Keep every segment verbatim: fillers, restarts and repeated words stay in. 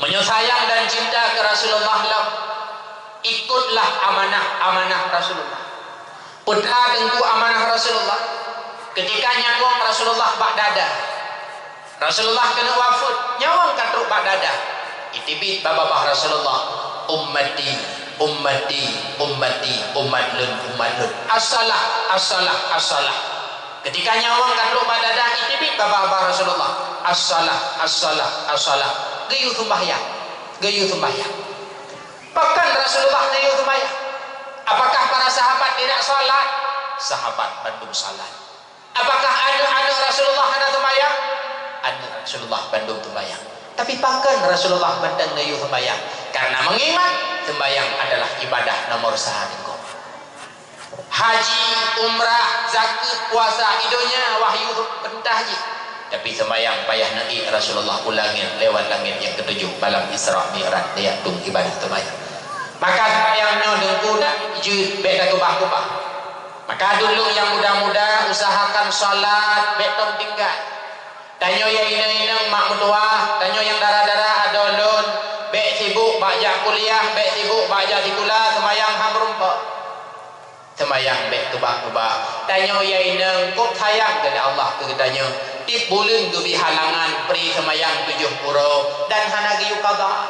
Meunyoe sayang dan cinta keu Rasulullah lom, ikutlah amanah-amanah Rasulullah. Peue teungku amanah Rasulullah? Keutika nyawöng Rasulullah bak dada, Rasulullah keuneuk wafeuet, nyawöng ka trok bak dada. Iteubiet bak babah Rasulullah, "Ummati, ummati, ummati, umat lôn, umat lôn. As-shalah, as-shalah, as-shalah." Keutika nyawöng ka trok bak dada, iteubiet bak babah Rasulullah, "As-shalah, as-shalah, as-shalah." Geuyue seumbahyang. Geuyue seumbahyang. Pakon Rasulullah geuyue seumbahyang? Apakah para sahabat tidak salat? Sahabat bandum salat. Apakah aneuk-aneuk Rasulullah hana seumbahyang? Aneuk Rasulullah bandum seumbahyang. Tapi pakon Rasulullah mantong geuyue seumbahyang? Karena mengingat seumbahyang adalah ibadah nomor satu. Haji, umrah, zakeuet, puasa, i donya wahyu peurintah jih. Tapi seumbahyang payah neuék Rasulullah u langét, lewat langét nyang keutujoh malam Isra Mi'raj, neujak tueng ibadah seumbahyang. Maka seumbahyang nyoe teungku na jeuet bék takeubah-keubah. Maka dulu nyang muda-muda usahakan salat bék tom tinggai. Tanyoe nyang inong-inong mak meutuwah, tanyoe nyang dara-dara adoe lôn, bék sibuk bak jak kuliah, bék sibuk bak jak sikula, seumbahyang han meurumpok. Seumbahyang bék keubah-keubah. Tanyoe ya inong, kok sayang keu Allah keu geutanyoe. Tieb buleuen geubri halangan pri seumbahyang tujoh uroe dan hana geuyue qadha.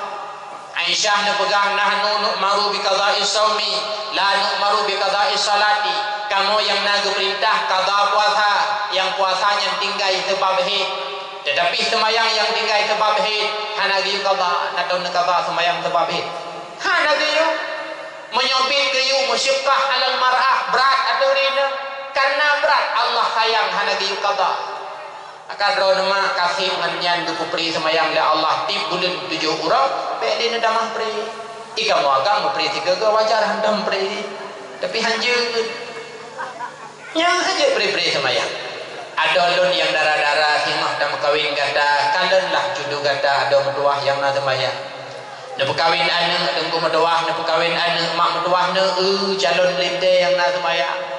Aisyah neupeugah, "Nahnu nu'maru bi qadha'i shaumi, la nu'maru bi qadha'i shalati." Kamoe nyang na geupeurintah qadha puasa, nyang puasa nyan tinggai seubab hét. Teutapi seumbahyang nyang tinggai seubab hét hana geuyue qadha, na tau neuqadha seumbahyang seubab hét? Hana geuyue. Meunyoe biet geuyue musyaqah alal mar'ah, brat ateueh diri, kareuna brat Allah sayang hana geuyue qadha. Maka droeneuh mak kaseb ngon nyan geupeubri seumayang lé Allah tieb buleuen tujoh uroe, bék lé neutamah pri. Di kamoe agam meubri sigoe-goe wajar hantom pri, tapi hanjeuet. Nyan saja pri-pri seumayang. Adoe lôn nyang dara-dara singoh tameukawen gata, kalonlah judoe gata adoe meutuwah nyang na seumayang. Neupeukawen aneuëk teungku meutuwah, neupeukawen aneuëk mak meutuwah, neueu calon lintée nyang na seumayang.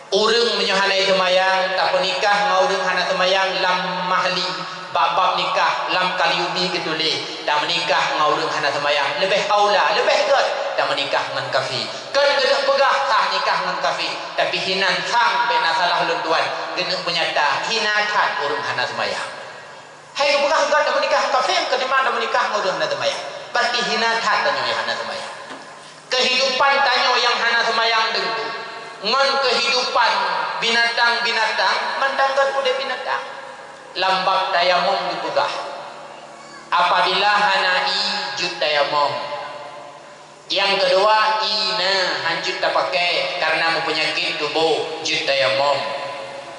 Ureuëng meunyoe hana seumayang, tapeunikah ngon ureuëng hana seumayang lam mahli, bak bab nikah, lam kaliubi geutuléh, tameunikah ngon ureuëng hana seumayang, leubeh aula, leubeh gét tameunikah ngon kafé. Kon geuneuk peugah sah nikah ngon kafé, tapi hinan sang bék na salah lôn tuan, geuneuk peunyata hina that ureuëng hana seumayang. Hai geupeugah gét tameunikah kafé, keudimana tameunikah ngon ureuëng hana seumayang? Berarti hina that tanyoe nyang hana seumayang. Keuhidupan tanyoe nyang hana seumayang deungon keuhidupan binatang-binatang mantong gét udeb binatang. Lam bab tayamum geupeugah, apabila hana ie jeuet tayamum. Nyang keudua, ie na hanjeuet tapakai kareuna meupeunyakét tuboh, jeuet tayamum.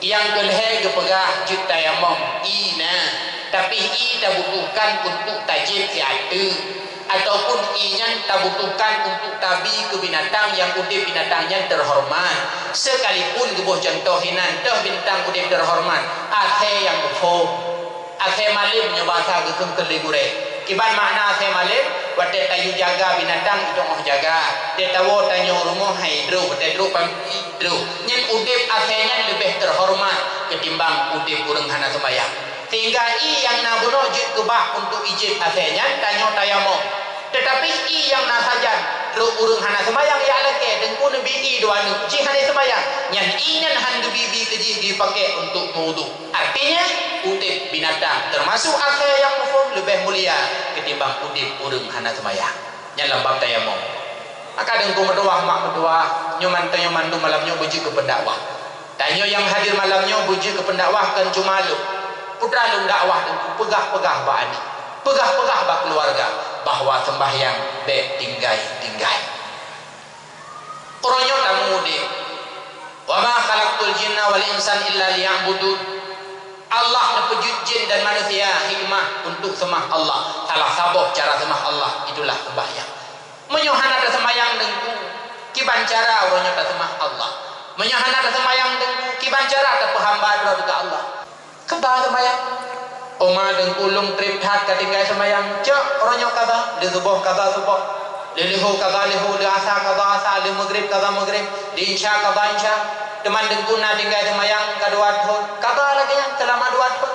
Nyang keulhée geupeugah jeuet tayamum, ie na, tapi ie tabutuhkan untuk tajieb siat teuk, ataupun ie nyan tabutuhkan untuk tabi keu binatang nyang udeb binatang nyan teuhoreumat. Seukalipun geuboh cuntoh hinan toh binatang udeb teuhoreumat, asée nyang muphom. Asée malem nyoe basa geukheun keu lé gurée. Kiban makna asée malem, watée tayue jaga binatang, itoh jaga. Tée tawoe tanyoe rumoh hai droe, watée droe pampi droe. Nyan udeb asée nyan leubeh teuhoreumat keutimbang udeb ureuëng hana seumayang. Sehingga ie nyang na bunoe jeuet keubah untuk ijieb asée nyan tanyoe tayamum. Teutapi ie nyang na sajan, droe ureuëng hana seumayang jak lakée, teungku neubi ie dua neuk, jih hana seumayang. Nyan ie nyan han geubi-bi keu jih geupakai untuk meuwudhu. Artinya, udeb binatang, teumasok asée nyang muphom leubeh mulia keutimbang udeb ureuëng hana seumayang. Nyan lam bab tayamum. Maka teungku meutuwah, mak meutuwah, nyoe mantong nyoe mandum malam nyoe beujeuet keu pendakwah. Tanyoe nyang hadir malam nyoe beujeuet keu pendakwah kon cuma lôn. Putra lôn dakwah teungku, peugah-peugah bak aneuk, peugah-peugah bak keuluwarga bahwa seumbahyang bék tinggai-tinggai. Uroe nyoe tameuudeb. "Wa ma khalaqtul jinna wal insa illa liya'budun." Allah neupeujeuet jin dan manusia hikmah untuk seumah Allah. Salah saboh cara seumah Allah itulah seumbahyang. Meunyoe hana taseumayang teungku, kiban cara uroe nyoe taseumah Allah? Meunyoe hana taseumayang teungku, kiban cara tapeuhamba droe keu Allah? Kaba seumayang. Oma teungku lôn treb that ka tinggai seumayang. Cok, uroe nyoe kaba, lheueh suboh kaba suboh. Lheueh leuhô kaba leuhô, lheueh asa kaba asa, lheueh meugreb kaba meugreb, lheueh insya kaba insya. Teuma teungku na tinggai seumayang ka dua thon. Kaba lagée nyan seulama dua thon.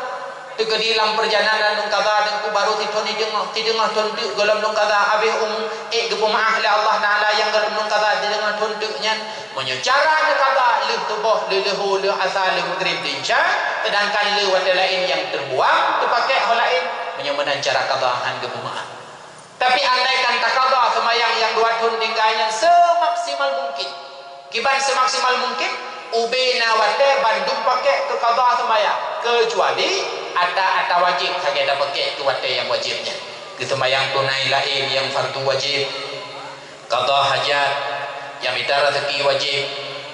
Teukeudi lam peurjalanan lôn kaza teungku, barô sithon jideungoe, sideungoe thon teuk gohlom lôn kaza, abéh umu, ék geupeumeu'ah lé Allah Taala nyang gohlom lôn kaza sideungoe thon teuk nyan. Meunyoe cara neukaza lheueh suboh, lheueh leuhô, lheueh asa, lheueh maghrib, lheueh isya, seudangkan lheueh watée laén nyang teubuang, teupakék ho laén, meunyoe meunan cara kaza hán geupeumeu'ah. Tapi andaikan takaza seumayang nyang dua thon tinggai nyan seumaksimal mungkin, kiban seumaksimal mungkin, ubé na watée bandum pakék keu kaza seumayang, keucuali ata-ata wajéb sagai tapakék keu watée nyang wajéb nyan. Keu seumayang tunai laén nyang fardu wajéb, kaza hajat, nyang mita raseuki wajéb,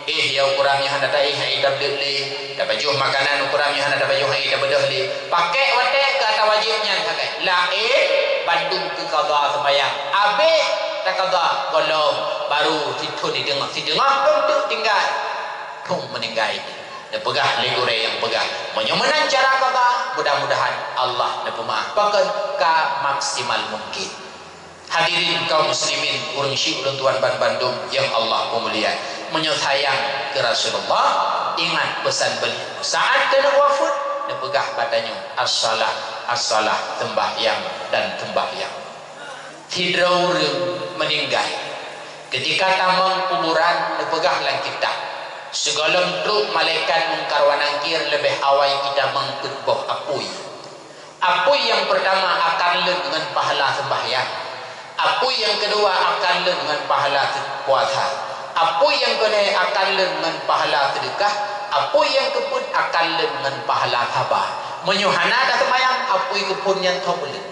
éh ya u kuram nyang hana taéh, hana tableuet lé, tapajoh makanan u kuram nyang hana tapajoh, hana tabeudôh lé, pakék watée keu ata wajéb nyan sagai. Laén bandum keu kaza seumayang, abéh takaza gohlom, barô sithon jideungoe, sideungoe thon teuk tinggai, thon meuninggai. Neupeugah lé gurée nyang peugah, meunyoe meunan cara kaza, mudah-mudahan Allah neupeumeu'ah. Pakon? Ka maksimal mungkin. Hadirin kaum muslimin, ureuëng syik ulôn tuan banbandum nyang Allah peumulia, meunyoe sayang keu Rasulullah, ingat peusan beliau saát keuneuk wafeuet, neupeugah bak tanyoe, "As-shalah, as-shalah," seumbahyang dan seumbahyang. Sidroe ureuëng meuninggai, keutika tamong kuburan neupeugah lam kitab, sigohlom trok malaikat Mungkar wa Nakir leubeh awai jitamong peuet boh apui. Apui nyang peurtama akan lheueh ngon pahala seumbahyang. Apui nyang keudua akan lheueh ngon pahala puasa. Apui nyang keulhée akan lheueh ngon pahala seudeukah. Apui nyang keupeuet akan lheueh ngon pahala saba. Meunyoe hana taseumayang, apui keuphon nyan tho peuleueh.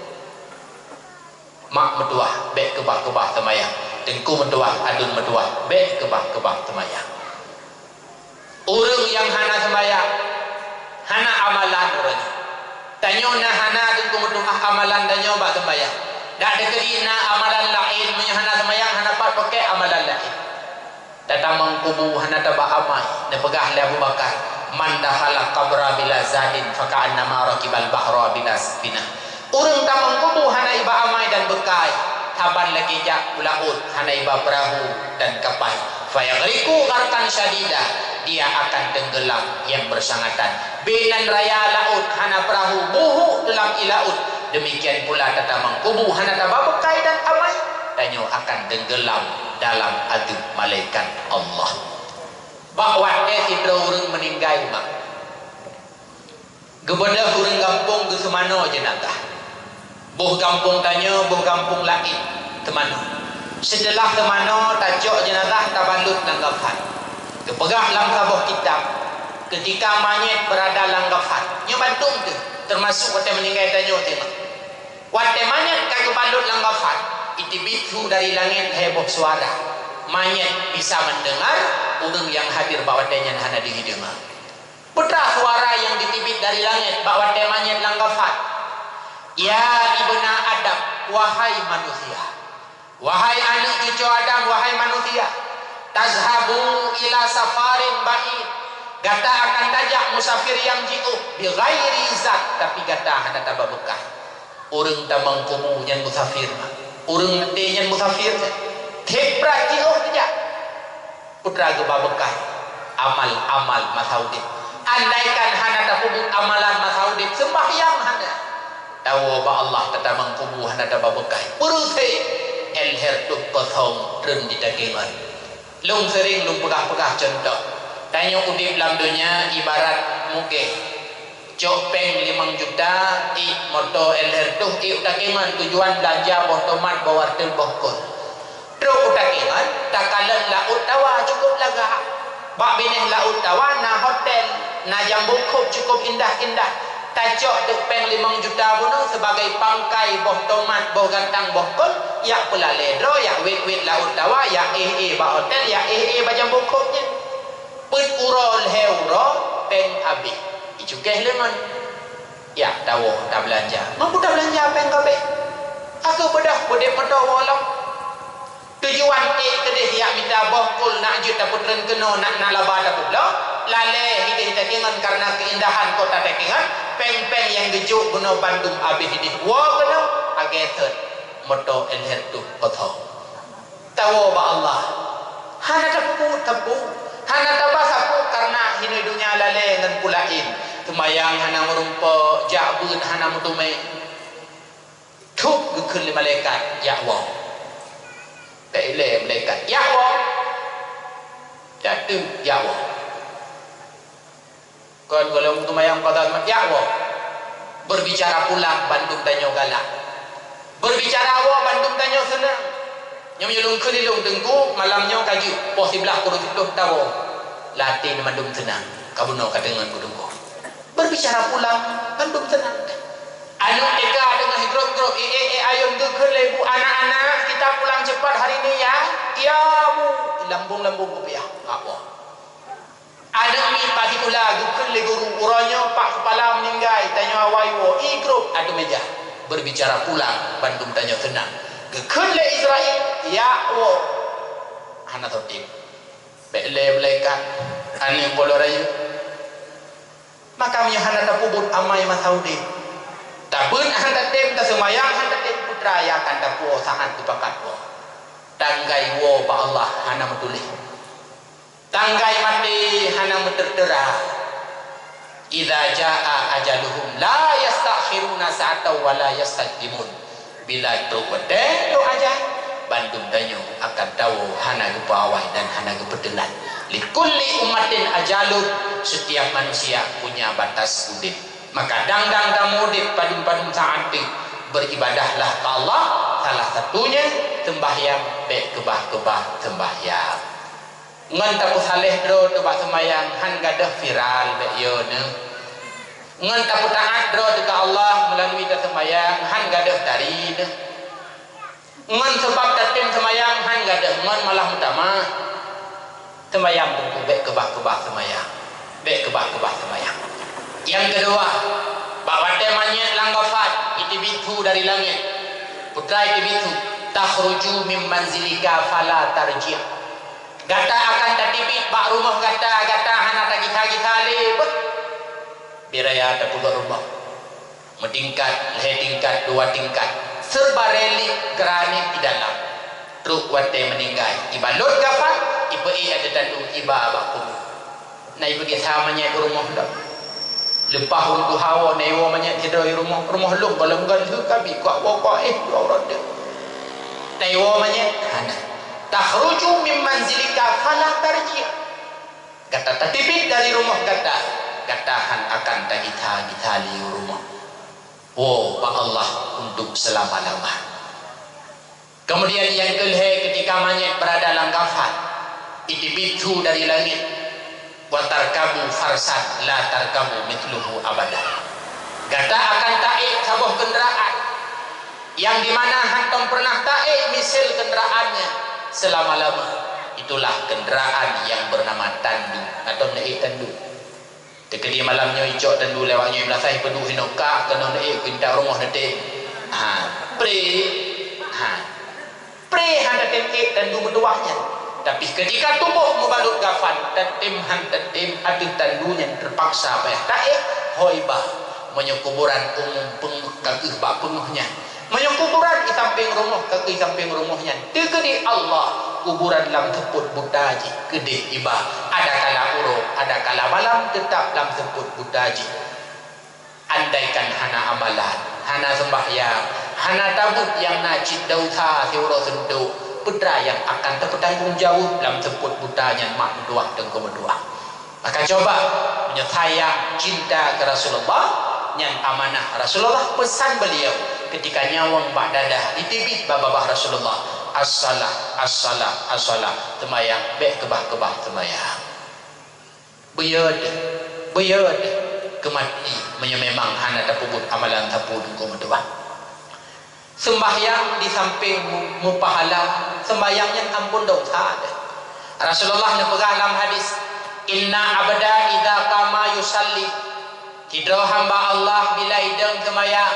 Mak meutuwah, bék keubah-keubah seumayang. Teungku meutuwah, aduen meutuwah, bék keubah-keubah seumayang. Ureuëng nyang hana seumayang, hana amalan ureuëng nyan. Tanyoe na hana teungku meutuwah amalan tanyoe bak seumayang. Dak teukeudi na amalan laén, meunyoe hana seumayang, hana pat pakék amalan laén. Tatamong kubu hana taba amai, neupeugah lé Abu Bakar, "Man dakhala qabra bila zadin, faka'annama rakibal bahra bila safinah." Ureuëng tamong kubu hana iba amai dan beukai, saban lagée jak u laôt hana iba peurahô dan kapai. Fayaghriqu gharqan syadida, dia akan teunggeulam nyang beusangatan. Binan raya laôt hana peurahô, buhuk teulam ie laôt. Deumikian pula tatamong kubu hana taba beukai dan amai, tanyoe akan teunggeulam dalam azeub malaikat Allah. Bak watée sidroe ureuëng meuninggai, mak, geubeudôh ureuëng gampông geuseumanoe jeunazah. Boh gampông tanyoe, boh gampông laén seumanoe. Seuteulah seumanoe, tacok jeunazah tabalot lam gafan. Geupeugah lam saboh kitab, keutika manyét beurada lam gafan, nyoe bandum teuh, teumasok watée meuninggai tanyoe teuma. Watée manyét ka geubalot lam gafan, iteubiet su dari langét lhée boh suara. Manyét bisa meudeungar, ureuëng nyang hadir bak watée nyan hana jideungoe. Peue teuma suara nyang jiteubiet dari langét bak watée manyét lam gafan, "Ya ibna Adam, wahai manusia." Wahai aneuëk cucoe Adam, wahai manusia, tazhabu ila safarin ba'id, gata akan tajak musafir nyang jiôh, bi ghairi zad, tapi gata hana taba beukai. Ureuëng tamong kubu nyan musafir, ureuëng maté nyan musafir, theb brat jiôh teujak. Peue teuma geuba beukai amal-amal masa udeb. Andaikan hana tapeubuet amalan masa udeb, seumbahyang hana, tawoe bak Allah, tatamong kubu hana taba beukai. Peureuséh, lhée reutoh kosong treun jitakengon. Lôn seuring lôn peugah-peugah cuntoh. Tanyoe udeb lam donya ibarat mugée. Cok péng limong juta, ék moto lhée reutoh, ék u takengon, tujuan beulanja boh tomat, boh wortel, boh kol. Trok u takengon, takalon laôt tawa cukôp lagak. Bak binéh laôt tawa na hotel, na jambo khôb cukôp indah-indah. Tacok teuk péng limong juta bunoe sibagai pangkai boh tomat, boh gantang, boh kol, jak peulalée droe, jak wét-wét laôt tawa, jak éh-éh bak hotel, jak éh-éh bak jambo khôb nyan. Peuet uroe lhée uroe, péng habéh. Icukéh lé ngon. Jak tawoe tabeulanja. Mampu tabeulanja péng ka bék. Akhé beudôh beudeb meutoe woe lom. Tujuan ék keudeh jak mita boh kol nak jeuet tapeutreun keunoe, nak na laba tapeubloe. Lalée hideh takengon kareuna keuindahan kota takengon, péng-péng nyang geujok bunoe bandum abéh hideh woe keunoe, agée thon meutoe lhée reutoh kosong. Tawoe bak Allah. Hana tapeubuet sapeue, hana taba sapeue kareuna hinoe donya lalée ngon peue laén. Seumayang hana meurumpok, jak beuet hana meuteumé. Thôk geukheun lé malaikat, "Jak woe." Bèk ilèe malaikat, "Jak woe." Jak teuk, jak woe. Kon gohlom seumayang qadha, "Jak woe." Berbicara pulang, bandum tanyoe galak. Berbicara woe, bandum tanyoe seunang. Nyoe meunyoe lôn kheun lé lôn, Teungku, malam nyoe ka jeuet, poh siblaih kureueng siplôh tawoe. Lam até nyoe mandum seunang, ka bunoe ka deungon keu Teungku. Berbicara pulang, bandum seunang. Aneuk T K deungon higrop-higrop, "Eh, eh, eh, ayôn geukheun lé bu, anak-anak, kita pulang cepat hari ini ya." "Ya, Bu." Lambông-lambông kupiah. Apa? Aneuk miet bak sikula geukheun lé guru, "Uroe nyoe pak keupala meuninggai, tanyoe awai woe." Higrop ateueh meja. Berbicara pulang, bandum tanyoe seunang. Geukheun lé Israel, "Jak woe." Hana soe tem. Bèk ilèe malaikat, aneuk boh lôn rayeuk. Maka meunyoe hana tapeubuet amai masa udép, tabeuet han tatem, taseumayang han tatem, peue teuma nyang akan tapuwoe saát teupakat woe. Tanggai woe bak Allah hana meutuléh. Tanggai maté hana meuteuteu'ah. "Idza jaa ajaluhum la yastakhiruna sa'atan wa la yastaqdimun." Bila trok watèe, trok ajai, bandum tanyoe akan tawoe hana geupeuawai dan hana geupeuteulat. "Likulli ummatin ajalun," setiap manusia punya batas udép. Maka dang-dang tameuudép padum-padum saát teuk, beribadahlah keu Allah, salah satunya seumbahyang, bèk keubah-keubah seumbahyang. Ngon tapeusaléh droe teuh bak seumayang, han gadôh viral bèk yo neuh. Ngon tapeutaát droe teuh keu Allah meulalui taseumayang, han gadôh tari neuh. Ngon sabab tatem seumayang, han gadôh, ngon malah meutamah. Seumayang Teungku, bèk keubah-keubah seumayang. Bèk keubah-keubah seumayang. Nyang keudua, bak watèe manyèt lam kafan, iteubiet su dari langèt. Peue teuma iteubiet su, "Takhruju min manzilika fala tarji'." Gata akan tateubiet bak rumoh gata, gata hana tagisa-gisa lé beuh. Bit raya tapeugöt rumoh. Meutingkat, lhèe tingkat, dua tingkat. Serba relik, granit di dalam. Trok watèe meuninggai, ibalot kafan, ipeuék ateueh tandu, iba bak kubu. Na ipeugisa manyèt u rumoh lom. Leupah ureueng tuha woe, na iwoe manyèt sidroe u rumoh, rumoh lôn gohlom-gohlom lheueh ka bi kuak woe kuak éh dua uroe teuk. Na iwoe manyèt, hana. "Takhruju min manzilika fala tarji'." Gata tateubiet dari rumoh gata, gata han akan tagisa-gisa lé u rumoh. Woe bak Allah untuk seulama-lama. Kemudian nyang keulhèe, ketika manyèt beurada lam kafan, iteubiet su dari langèt, "Wa tarkabu farsan la tarkabu mitslahu abada." Gata akan taék saboh keundaraan nyang dimana hantom peureunah taék miseue keundaraan nyan seulama-lama. Itulah keundaraan nyang beunama tandu atau neuék tandu. Teukeudi malam nyoe icok tandu lewat nyoe, meulasai peuduek inoe ka keunoe neuék keu intat rumoh neutem. Ha, pré. Ha. Pré hana tem ék tandu meutuwah nyan. Tapi ketika tuboh meubalot kafan, tatem han tatem ateueh tandu nyan, teupaksa payah taék, hôi bah. Meunyoe kuburan umum peungeuh ka keuh bak peungeuh nyan. Meunyoe kuburan i sampéng rumoh ka keuh i sampéng rumoh nyan, teukeudi Allah, kuburan lam seupôt buta jih keudeh iba, adakala uroe, adakala malam, teutap lam seupôt buta jih. Andaikan hana amalan, hana seumbahyang, hana tabeuet nyang na cit desya siuroe suntok, peue teuma nyang akan tapeutanggong jaweueb lam seupôt buta nyan mak meutuwah teungku meutuwah. Maka cuba, meunyoe sayang, cinta keu Rasulullah, nyan amanah Rasulullah, peusan beliau ketika nyawöng bak dadah, iteubiet bak babah Rasulullah, "As-salah, as-salah, as-salah," seumayang, bèk keubah-keubah seumayang. Beuyôt, beuyôt keu maté meunyoe memang hana tapeubuet amalan sapeue teungku meutuwah. Seumbahyang di sampéng mu-, meupahala, seumbahyang nyan amphon desya. Rasulullah neupeugah lam hadis, "Inna abda idza qama yusalli," sidroe hamba Allah bila idong seumayang,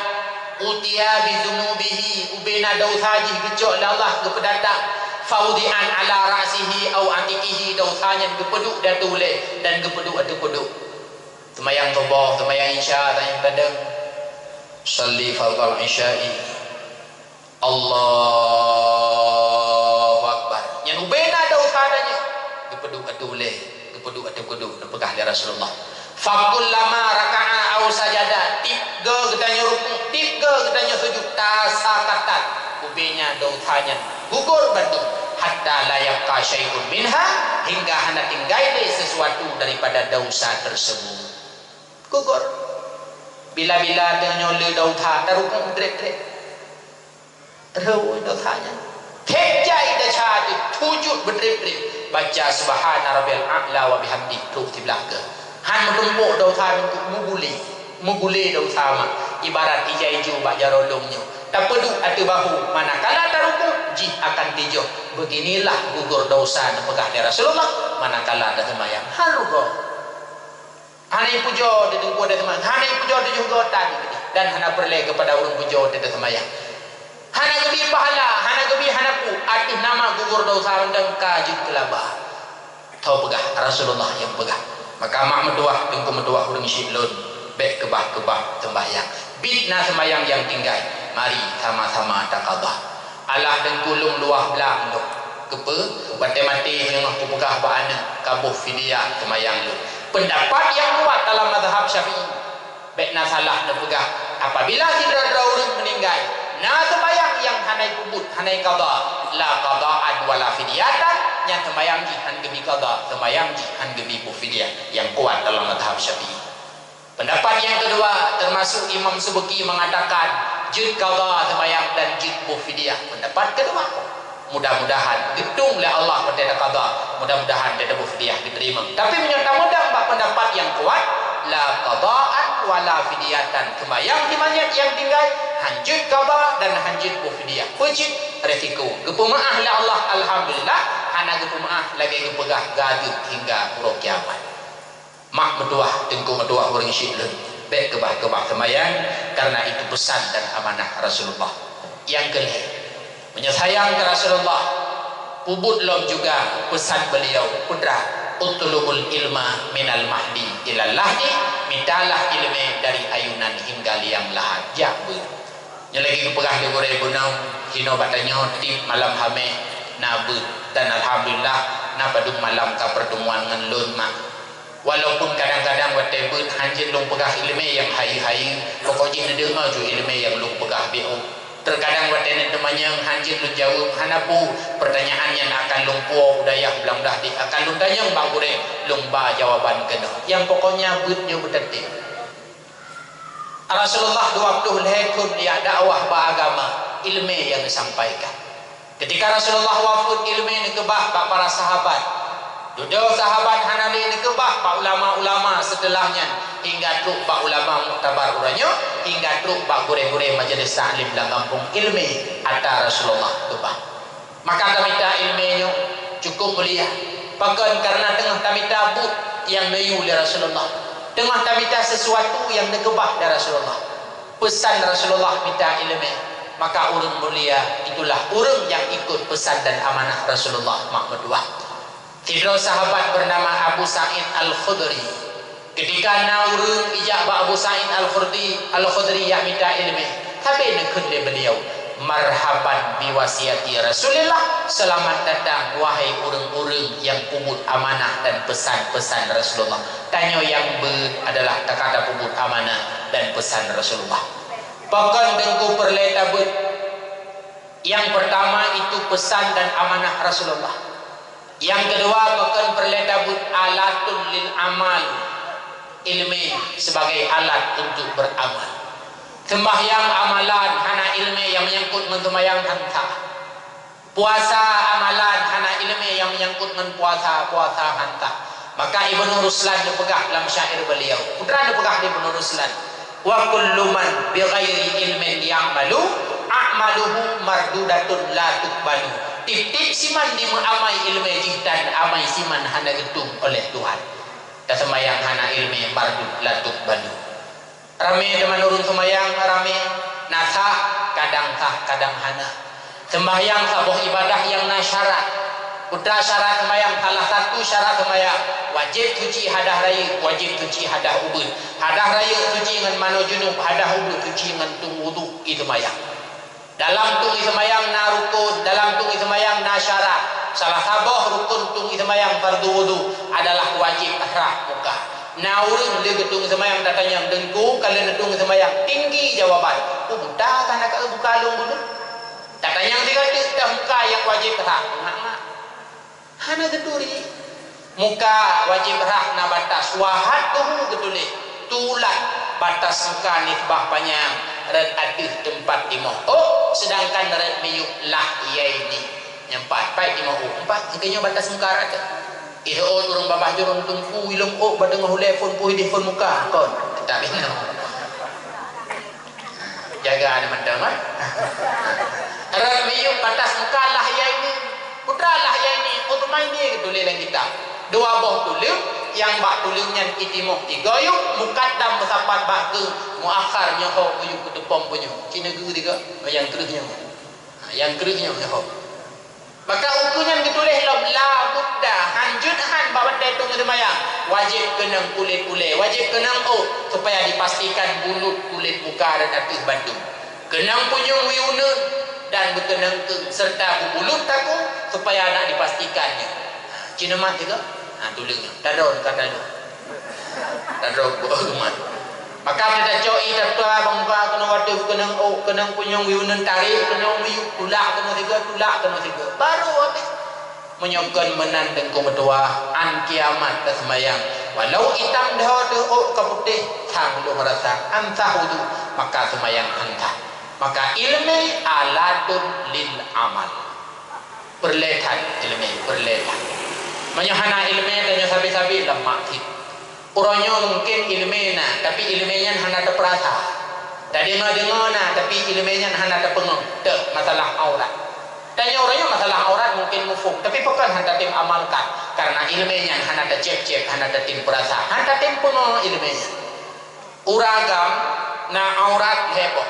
"utiya bi dzunubihi," ubena desya jih geucok lé Allah geupeudatang, "fawudi'an ala ra'sihi au atiqihi," desya nyan geupeuduek di ateueh ulèe dan geupeuduek ateueh peuduek. Seumayang suboh, seumayang isya, tanyong tadong. Salli fardhal isya'i. Allahu Akbar. Nyan ubena desya tanyoe. Geupeuduek ateueh ulèe, geupeuduek ateueh peuduek, neupeugah lé Rasulullah, Fakullama raka'a au sajada, tiep geutanyoe rukuk, tiep geutanyoe sujud, tasaqatat, ubé nyan dosa nyan gugur bandum, hatta la yabqa syai'un minha, hingga hana tinggai lé sesuatu daripada dosa tersebut. Gugur. Bila-bila tanyoe le dosa, tarukuk treb-treb. Rhöu dosa nyan. Theb jai desya teuh, sujud beutreb-treb. Baca subhana rabbiyal a'la wa bihamdi, trok siblah keu. Han meutumpôk dosa nyan, meugulé. Meugulé dosa mak. Ibarat ija-ijo bak jaroe lôn nyoe. Tapeuduek ateueh bahu, manakala tarukuk, jih akan tijoh. Beginilah gugur dosa neupeugah lé Rasulullah, manakala taseumayang. Han rugoe. Hana ipujoe di teungku até teuma, hana ipujoe di jeuhgoe tan, dan hana peureulée keupada ureuëng pujoe di teuma. Hana geubi pahala, hana geubi hana peue, ateueh nama gugur dosa mantong ka jeuet keulaba. Tho peugah, Rasulullah nyang peugah. Maka mak meutuwah, teungku meutuwah ureuëng syik lôn, bék keubah-keubah seumbahyang. Bit na seumbahyang nyang tinggai, mari sama-sama taqadha. Alah teungku lôn luwah blang lôn. Keupeue? Watée maté teungoh kupeugah bak aneuëk, ka boh fidyah seumayang lôn. Peundapat nyang kuat dalam mazhab Syafi'i. Bék na salah neupeugah, apabila sidroe-droe ureuëng meuninggai, na seumayang nyang hana ipeubuet, hana iqadha, la qadha'an wala fidyatan, nyan seumayang jih han geubi qadha, seumayang jih han geubi boh fidyah, nyang kuat dalam mazhab Syafi'i. Pendapat yang kedua, termasuk Imam Subki mengatakan, jeuet qadha seumayang dan jeuet boh fidyah. Pendapat kedua, mudah-mudahan geutueng lé Allah watée taqadha, mudah-mudahan teuboh fidyah geuteurimong. Tapi meunyoe tameudang bak pendapat yang kuat, la qadha'an wala fidyatan, seumayang dimanyét nyang tinggai, han jeuet qadha dan han jeuet boh fidyah. Peue cit? Resiko. Geupeumeu'ah lé Allah, alhamdulillah, hana geupeumeu'ah lagée geupeugah gadeuh hingga uroe kiamat. Mak meutuwah, teungku meutuwah ureuëng syik lôn, bék keubah-keubah seumayang, karena itu pesan dan amanah Rasulullah. Nyang keu lhée, meunyoe sayang keu Rasulullah, peubuet lom juga pesan beliau, peue treuk, "Utlubul ilma minal mahdi ilal lahdi," mitalah iéleumé dari ayunan hingga liang lahat, jak beuet. Nyoe lagée geupeugah lé gurée bunoe, hinoe bak tanyoe tiep malam Hamé na beuet, dan alhamdulillah na padub malam ka peurteumuan ngon lôn mak. Walaupun kadang-kadang watée beuet han jeuet lôn peugah iéleumé nyang hayeue-hayeue, pokok jih neudeungoe ju iéleumé nyang lôn peugah B O. Teukadang watée neuteumanyong han jeuet lôn jaweueb, hana peue, peurtanyaan nyan akan lôn puwoe u dayah blang dahdi, akan lôn tanyong bak gurée, lôn ba jawaban keunoe. Nyang pokoknya beuet nyoe beuteuntée. Rasulullah dua puluh lhée thon jak dakwah bak agama, iéleumé nyang geusampaikan. Ketika Rasulullah wafeuet, iéleumé neukeubah bak para sahabat. Dudoe sahabat hana lé neukeubah bak ulama-ulama seuteulah nyan, hingga trok bak ulama muktabar uroe nyoe, hingga trok bak gurée-gurée majeulih taklim lam gampông, iéleumé atra Rasulullah keubah. Maka tamita iéleumé nyoe cukôp mulia. Pakon? Kareuna teungoh tamita buet nyang neuyue lé Rasulullah. Teungoh tamita sisuatu nyang neukeubah lé Rasulullah. Peusan Rasulullah mita iéleumé. Maka ureuëng mulia itulah ureuëng nyang ikot peusan dan amanah Rasulullah mak meutuwah. Sidroe sahabat beunama Abu Sa'id Al-Khudri. Keutika na ureuëng ijak bak Abu Sa'id Al-Khudri, Al-Khudri jak mita iéleumé, sabe neukheun lé beuliau, "Marhaban bi wasiyati Rasulillah, seulamat datang wahai ureuëng-ureuëng nyang peubuet amanah dan peusan-peusan Rasulullah." Tanyoe nyang beuet adalah takat tapeubuet amanah dan peusan Rasulullah. Pakon teungku peureulée tabeuet? Nyang peurtama itu peusan dan amanah Rasulullah. Nyang keudua, pakon peureulée tabeuet? Alatun lil amal, iéleumé sebagai alat untuk beramal. Seumbahyang amalan hana iéleumé nyang meunyangkot ngon seumbahyang han sah. Puasa amalan hana iéleumé nyang meunyangkot ngon puasa, puasa han sah. Maka Ibnu Ruslan neupeugah lam syair beuliau, peue treuk neupeugah Ibnu Ruslan, "Wa kullu man bi ghairi ilmin ya'malu, a'maluhu mardudatun la tuqbalu." Tiep-tiep siman jimeuamai iéleumé jih dan amai siman hana geutueng oleh Tuhan. Taseumayang hana iéleumé mardud la tuqbalu. Ramé teuma ureuëng seumayang, ramé, na sah, kadang sah, kadang hana. Seumbahyang saboh ibadah nyang na syarat. Peue treuk syarat seumayang? Salah satu syarat seumayang, wajéb suci hadah rayeuk, wajéb suci hadah ubeut. Hadah rayeuk suci ngon manoe junub, hadah ubeut suci ngon tueng wudhu, i seumayang. Dalam tueng i seumayang na rukon, dalam tueng i seumayang na syarat. Salah saboh rukon tueng i seumayang fardu wudhu adalah wajéb rhah muka. Na ureuëng lé geutung seumayang tatanyong, "Teungku, ka lheueh neutung seumayang?" Tinggi jawaban. "Peue buta ka na ka buka lôn buleuen?" Tatanyong sigoe teuk, "Teuh muka nyang wajéb rhah?" Ngak-ngak. Hana geuturi. Muka wajéb rhah na batas. Wa hadduhu geutuléh. Tulat batas muka nisbah panyang rot ateueh teumpat timoh ôk, seudangkan rot miyueb lahyaini. Nyang pat, pat timoh ôk. Empat, nyang keunyoe batas muka rot. Ih, ôk ureuëng babah jurông teungku, ilong ôk badeungoh ulée phon, pui di phon muka. Kon, teutap inoe. Jaga ni mantong, eh. Rot miyueb batas muka lahyaini. Putra lahyaini, utsnaini geutuléh lam kitab. Dua boh tuleueng, nyang bak tuleueng nyan itimoh tigoyueb, mukaddam meusapat bak keueng, muakhar nyoe ho uyueb keuteupom bunyueng. Cit neugeu tiga, nyang kreueh nyoe. Ha, nyang kreueh nyoe ho. Maka ukeue nyan geutuléh lom, la budda, hanjeuet han bak watée tung seumayang, wajéb keunong kulét ulée, wajéb keunong ôk, supaya dipastikan bulut kulét muka dan ateueh bandum. Keunong punyueng wie uneuen dan beukeunong keueng, serta bubulôt takue, supaya nak dipastikan nyoe. Cit neumat tiga, ha, tuleueng nyoe, tadon ka tadon. Tadrop beumat. Maka teuka cok ié tatuha bangka keunoe watée keuneuk ôk, keuneuk punyueng wie uneuen tarék, keuneuk miyueb tulak keunoe sigoe, tulak keunoe sigoe. Baru habéh. Meunyoe kon meunan teungku meutuwah, án kiamat taseumayang. Walau itam dho teuh ôk ka putéh, sang lôn rasa án sah udhu, maka seumayang án sah. Maka iéleumé alatun lil amal. Peureulée that iéleumé, peureulée that. Meunyoe hana iéleumé, tanyoe sabe-sabe lam masjid. Uroe nyoe mungken iéleumé na, tapi iéleumé nyan hana teupeurasa. Tadeungoe-deungoe na, tapi iéleumé nyan hana tapeungoh. Teuh, masalah aurat. Tanyoe uroe nyoe masalah aurat mungken muphom, tapi pakon hana tatem amalkan? Karena iéleumé nyan hana tacéb-céb, hana tatem peurasa, hana tatem peungoh iéleumé nyan. Ureueng agam na aurat lhée boh.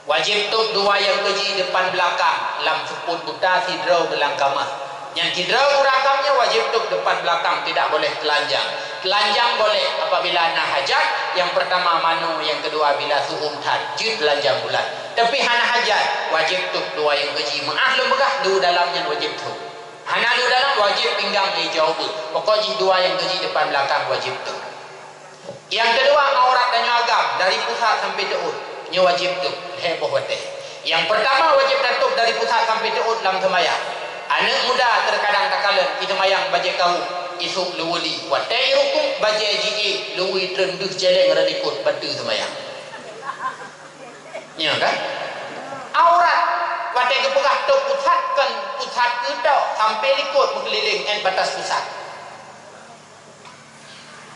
Wajéb tôb dua nyang keuji depan beulakang lam seupôt buta sidroe geulang kamoh. Nyang sidroe ureueng agam nyan wajéb tôb depan beulakang, tidak boleh telanjang. Telanjang boleh apabila na hajat, nyang peurtama manoe, nyang keudua bila su'um that, jeuet telanjang bulat. Tapi hana hajat, wajéb tôb dua nyang keuji. Meuáh lôn peugah, lu dalam nyan wajéb tôb. Hana lu dalam, wajéb pinggang ijau beuet. Pokok jih dua nyang keuji depan beulakang wajéb tôb. Nyang keudua, aurat tanyoe agam dari pusat sampai teuôt, nyoe wajéb tôb lhée boh watée. Nyang peurtama wajéb tatôb dari pusat sampai teuôt lam seumayang. Aneuëk muda teukadang takalon, iseumayang bajée kawöm, isôk leuweuli, watée irukuk bajée jiék leuweue treun deuh céléng rot likot, bateue seumayang. Nyoe kan? Aurat watée geupeugah tôb pusat kon pusat keutok sampai likot meukeulileng ngon batas pusat.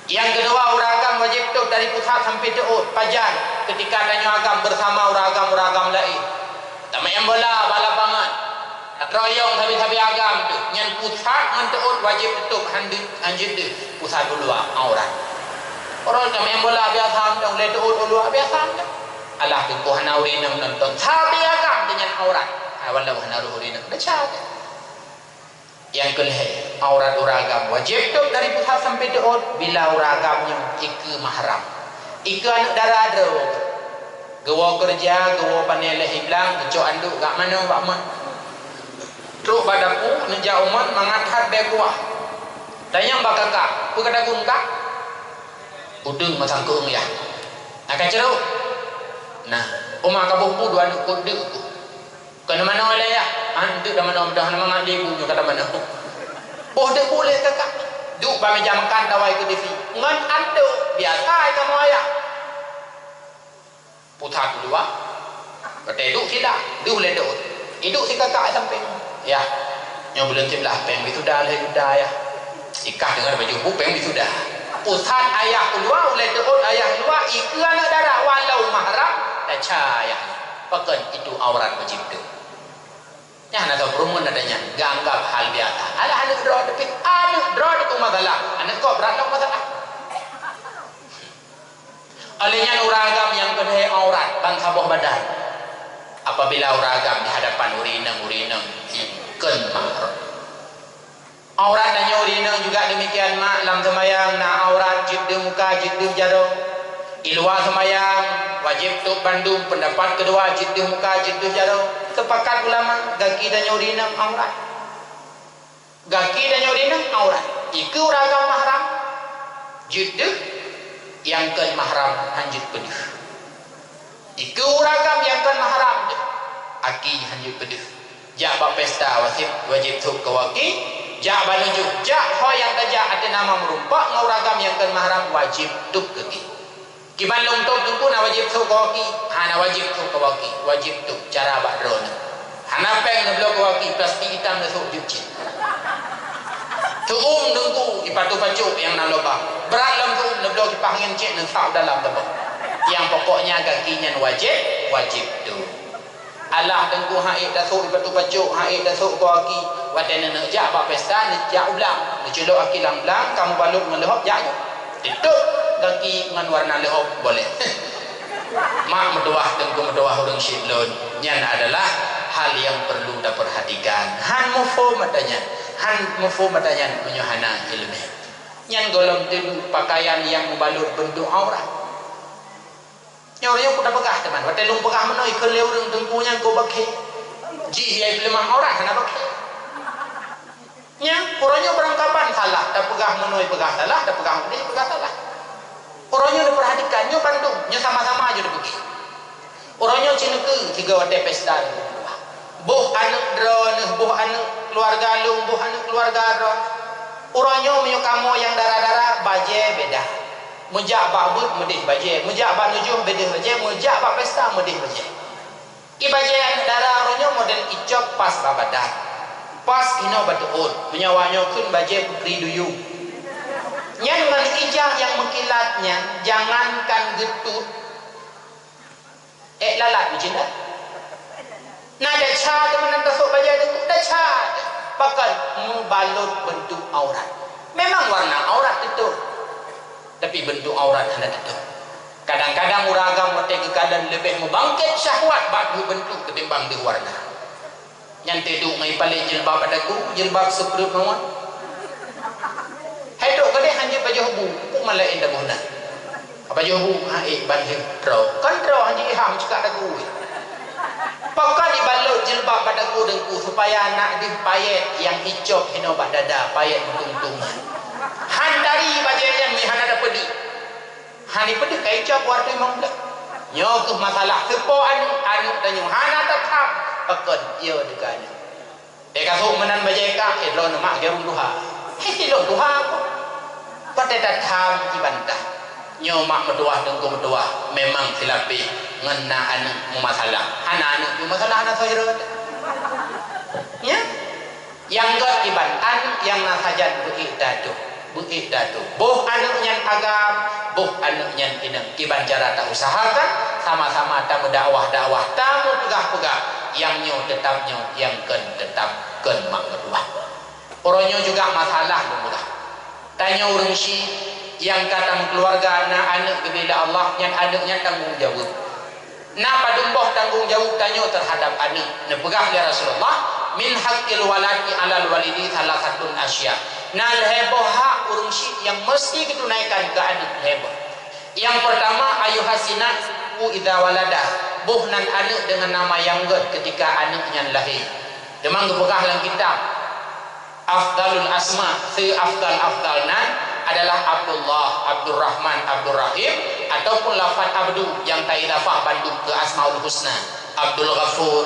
Nyang keudua, ureueng agam wajéb tôb dari pusat sampai teuôt, pajan, keutika tanyoe agam beusama ureueng agam-ureueng agam laén. Tameu'en bola bak lapangan, tatroyong sabe-sabe agam teuh, nyan pusat ngon teuôt wajéb teutôb, han deuh, han jeuet deuh pusat u luwa, aurat. Uroe tameu'en bola biasa mantong, lé teuôt u luwa biasa mantong. Alah, teungku hana ureueng inong nonton, sabe agam teuh nyan aurat. Hai, walau hana ureueng inong, desya teuh. Nyang keulhée, aurat ureueng agam wajéb tôb dari pusat sampai teuôt bila ureueng agam nyoe ikeue mahram. Ikeue aneuëk dara droe. Geuwoe keureuja, geuwoe pané lé hiblang, geucok anduk gak manoe bak mon. Trok bak dapu, neujak u mon mangat that bée kuah. Tanyong bak kakak, "Peue ka tagun, Kak?" "Udeueng mantong keueung yah." "Na ka ceurok?" "Na." "Oma ka boh peue dua aneuëk kok deuk?" "Kon manoe lé yah." "Anteuk dah manoe, dah na mangat lé ibu nyoe kata manoe." Boh deuk bulée kakak. Duek bak meja makan tawai keu TV. Ngon anteuk biasa ai kamoe ayah. Pusat u luwa. Watée duek sila, duek lé dot. Iduek si kakak sampéng. "Yah, nyoe buleuen siblah péng wisuda lhée juta yah." Ikah deungon baju bu péng wisuda. Pusat ayah u luwa, ulée dot ayah u luwa, ikeue aneuëk dara walau mahram, taca ayah. Pakon itu aurat wajéb tôb. Nyan hana tapeureumeun ata nyan, geuanggab hal biasa. Alah aneuëk droe, tapi aneuëk droe itu masalah. Aneuëk kok brat lom masalah. Oleh nyan ureuëng agam nyang keudeh aurat ban saboh badan. Apabila ureuëng agam di hadapan ureuëng inong, ureuëng inong jih kon mahram. Aurat tanyoe ureuëng inong juga demikian, mak, lam seumayang na aurat jeuet deuh muka, jeuet deuh jaroe. Di luwa seumayang wajéb tôb bandum, peundapat keudua jeuet deuh muka, jeuet deuh jaroe. Seupakat ulama, gaki tanyoe ureuëng inong aurat. Gaki tanyoe ureuëng inong aurat. Ikeue ureuëng agam mahram. Jeuet deuh, nyang kon mahram hanjeuet peudeuh. Dikeue ureueng agam nyang kon mahram deuh, aki hanjeuet peudeuh. Jak bak pesta wajéb, wajéb sôk keu aki, jak bak nujoh, jak ho nyang tajak ateueh nama meurumpok ngon ureueng agam nyang kon mahram wajéb tôb keu geuh. Kiban lôn tôb teungku na wajéb sôk keu aki, hana wajéb sôk keu aki, wajéb tôb cara bak droeneuh. Hana péng neubloe keu aki, plastik itam neusôk jeuet cit. Teu'uem teungku ipatu pacok nyang na lobang. Brat lom teu'uem neubloe kipah angén cit neusab dalam teubang. Nyang pokoknya gaki nyan wajéb, wajéb tôb. Alah teungku han ék tasôk ipatu pacok, han ék tasôk keu aki. Watée neuneuk jak bak pesta neujak u blang, neuculok aki lam blang, ka meubalot ngon leuhob jak nyoe. Titôb gaki ngon warna leuhob boleh. Mak meutuwah teungku meutuwah ureueng syik lôn, nyan adalah hal nyang perlu tapeurhatikan. Han muphom ata nyan, han muphom ata nyan meunyoe hana iéleumé. Nyan gohlom teuntu pakaian nyang meubalot beuntuk aurat. Nyoe ureueng nyoe peue tapeugah teuma, watée lôn peugah meunoe ikheun lé ureueng teungku nyan kok bakée. Jih nyang peuleumah aurat hana bakée. Nyan, uroe nyoe barangkaban salah, tapeugah meunoe peugah salah, tapeugah udeh peugah salah. Uroe nyoe neupeurhatikan, nyoe bandum, nyoe sama-sama jeuet neupeugah. Uroe nyoe ci neukeue sigoe watée pesta neupeugah. Boh aneuëk droeneuh, boh aneuëk keuluwarga lôn, boh aneuëk keuluwarga droeneuh. Uroe nyoe meunyoe kamoe nyang dara-dara, bajée beda. Meujak bak beuet meudeh bajée, meujak bak nujoh meudeh bajée, meujak bak pesta meudeh bajée. Di bajée aneuëk dara uroe nyoe model icok pas bak badan, pas inoe bak teuôt, meunyoe awak nyoe kheun bajée putri duyung. Nyan ngon ija nyang meukilat nyan, jangankan geutut, ék lalat meucinta. Na desya teuma nan tasôk bajée teungku, desya. Pakon? Meubalot beuntuk aurat. Memang warna aurat teutot, tapi beuntuk aurat hana teutot. Kadang-kadang ureueng agam watée geukalon leubeh meubangkét syahwat bak deuh beuntuk ketimbang deuh warna. Nyan teuduek ngon ipalét jilbab bak dagu, jilbab seukreuet mawon. Hai trok keudeh hanjeuet pajoh bu, peue malaén taboh na. Pajoh bu, ha ék ban lheueh trok. Kon trok hanjeuet iham cukak dagu. Pakon ibalot jilbab bak dagu teungku supaya na deuh payét nyang icok hinoe bak dada, payét meutung-tung. Han tari bajée nyan meuhana tapeudeuh. Hana peudeuh ka icok watée limong buleuen. Nyoe keuh masalah. Teupo aneuëk, aneuëk tanyoe hana tatham pakon ie teuka aneuëk. Bék kasôk meunan bajée ka, eh, droeneuh mak jarum tuha. Hei, silop tuha ko. Watée tatham jibantah. Nyoe mak meutuwah teungku meutuwah, memang silapéh ngon na aneuëk meumasalah. Hana aneuëk meumasalah, hana soe hireuen. Nya? Nyang gét kiban aneuëk nyang na sajan beu-ék tato, beu-ék tato. Boh aneuëk nyan agam, boh aneuëk nyan inong. Kiban cara tausahakan, sama-sama tameudakwah-dakwah, tameupeugah-peugah. Nyang nyoe teutab nyoe, nyang kön teutab kön mak meutuwah. Uroe nyoe juga masalah lôn peugah. Tanyoe ureuëng syiek nyang ka tameukeuluwarga na aneuëk geubri lé Allah, nyan aneuëk nyan tanggong jaweueb. Na padum boh tanggong jaweueb tanyoe teuhadab aneuëk. Neupeugah lé Rasulullah, "Min haqqil waladi 'alal walidi tsalatsatun asya." Na lhée boh hak ureuëng syiek nyang meuseuti geutunaikan keu aneuëk lhée boh. Nyang peurtama, ayyuhassina idza walada, boh nan aneuëk deungon nama nyang gét keutika aneuëk nyan lahé. Teuma geupeugah lam kitab, Afdalul asma, seafdal-afdal nan adalah Abdullah, Abdurrahman, Abdurrahim, ataupun lafaz Abdu nyang taidafah bandum keu Asmaul Husna. Abdul Ghafur,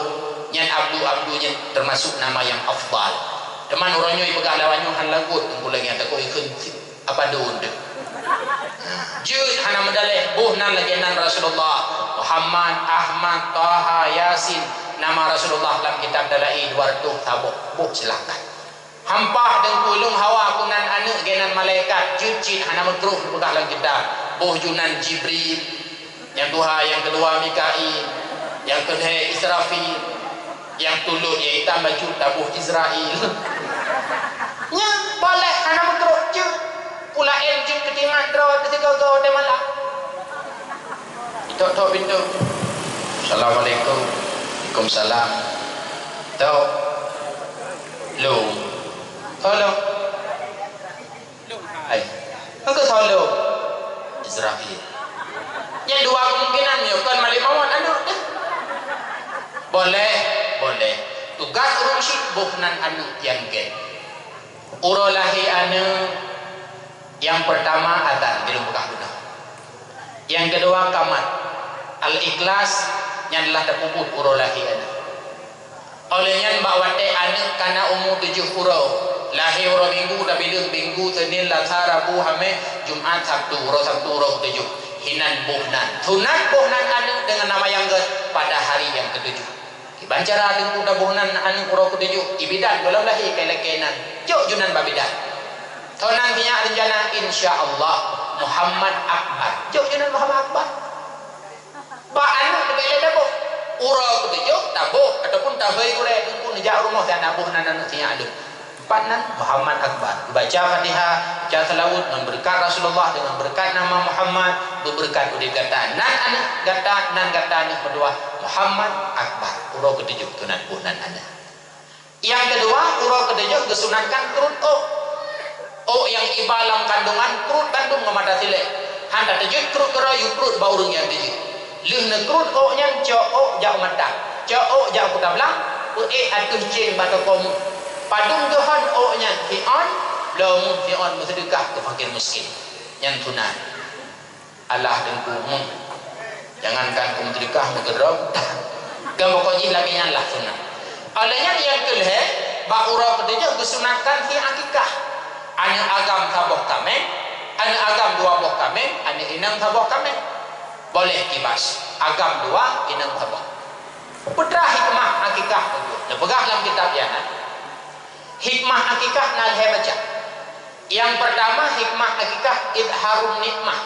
nyan Abdu, Abdu nyan teumasuk nama nyang afdal. Teuma uroe nyoe ipeugah lawan nyoe han lagot, teungku lagée nyang takot ikheun apa dun deuh. Jeuet hana meudaleh, boh nan lagée nan Rasulullah, Muhammad, Ahmad, Taha, Yasin, nama Rasulullah lam kitab Dalail dua ratus saboh, boh silahkan. Hampah teungku lôn hawa keunan aneuëk geunan malaikat, jeuet cit hana meutroh neupeugah lam kitab. Boh ju nan Jibril, nyang tuha, nyang keudua Mikail, nyang keulhée Israfil, nyang tulot nyang itam baju taboh Israel. Nyan boleh hana meutroh jeuet. Pula él jeuet keutimang droe teusigoe-goe watée malam. Tok-tok pintoe. Assalamualaikum. Waalaikumsalam. Tok. Lôn. Tolong. Hai. Engkau tolong. Israfil. Nyan dua kemungkinan, nyoe kon malaikat maut aneuëk. Boleh, boleh. Tugas ureuëng syiek boh nan aneuëk nyang gét. Uroe lahé aneuëk, Nyang peurtama azan, di lôn peugah bunoe. Nyang keudua kamat. Al-ikhlas nyan lah tapeubuet uroe lahé aneuk. Óh lheueh nyan bak watée aneuk ka na umu tujoh uroe, lahé uroe Minggu, tabileueng Minggu, Senin, Lasa, Rabu, Hameh, Jumat, Sabtu, uroe Sabtu uroe keutujôh, hinan boh nan. Sunat boh nan aneuk deungon nama nyang gét pada hari nyang keutujôh. Kiban cara teungku taboh nan aneuk uroe keutujôh, ibidan gohlom lahé kai lakée nan. Jok ju nan bak bidan. Toh nan sinyak rencana, insya Allah, Muhammad Akbar. Jok ju nan Muhammad Akbar. Bak aneuk leubeh lé taboh. Uroe keutujôh taboh ataupun tahôi gurée teungku neujak rumoh dan taboh nan aneuk sinyak lôn. Empat nan Muhammad Akbar. Baca Fatihah, baca salawat ngon beureukat Rasulullah, deungon beureukat nama Muhammad, beubeureukat udeb gata. Nan aneuk gata, nan gata aneuk meutuwah Muhammad Akbar. Uroe keutujôh sunat boh nan aneuk. Nyang keudua, uroe keutujôh geusunatkan krut ôk. Ôk nyang iba lam kandungan, krut bandum ngon mata silée. Han tateujeuet krut keudroe, yue krut bak ureuëng nyang teujeuet. Lheueh neukrut ôk nyan, cok ôk jak u mata, cok ôk jak u kuta blang, peuék ateueh céng bak toko meuh. Padum geuhon ôk nyan, siôn bloe meuh, siôn meuseudeukah keu fakir miskin. Nyan sunat. Alah teungku meuh. Jangankan keu meuseudeukah, meukeudroe tan. Kan pokok jih lagée nyan lah sunat. Óh lheueh nyan nyang keu lhée, bak uroe keutujôh geusunatkan hi akikah. Aneuk agam saboh kaméng, aneuk agam dua boh kaméng, aneuk inong saboh kaméng. Boleh kibas, agam dua, inong saboh. Peue teuma hikmah akikah teungku? Teupeugah lam kitab nyan. Hikmah akikah na lhée macam. Nyang peurtama, hikmah akikah idharun nikmah.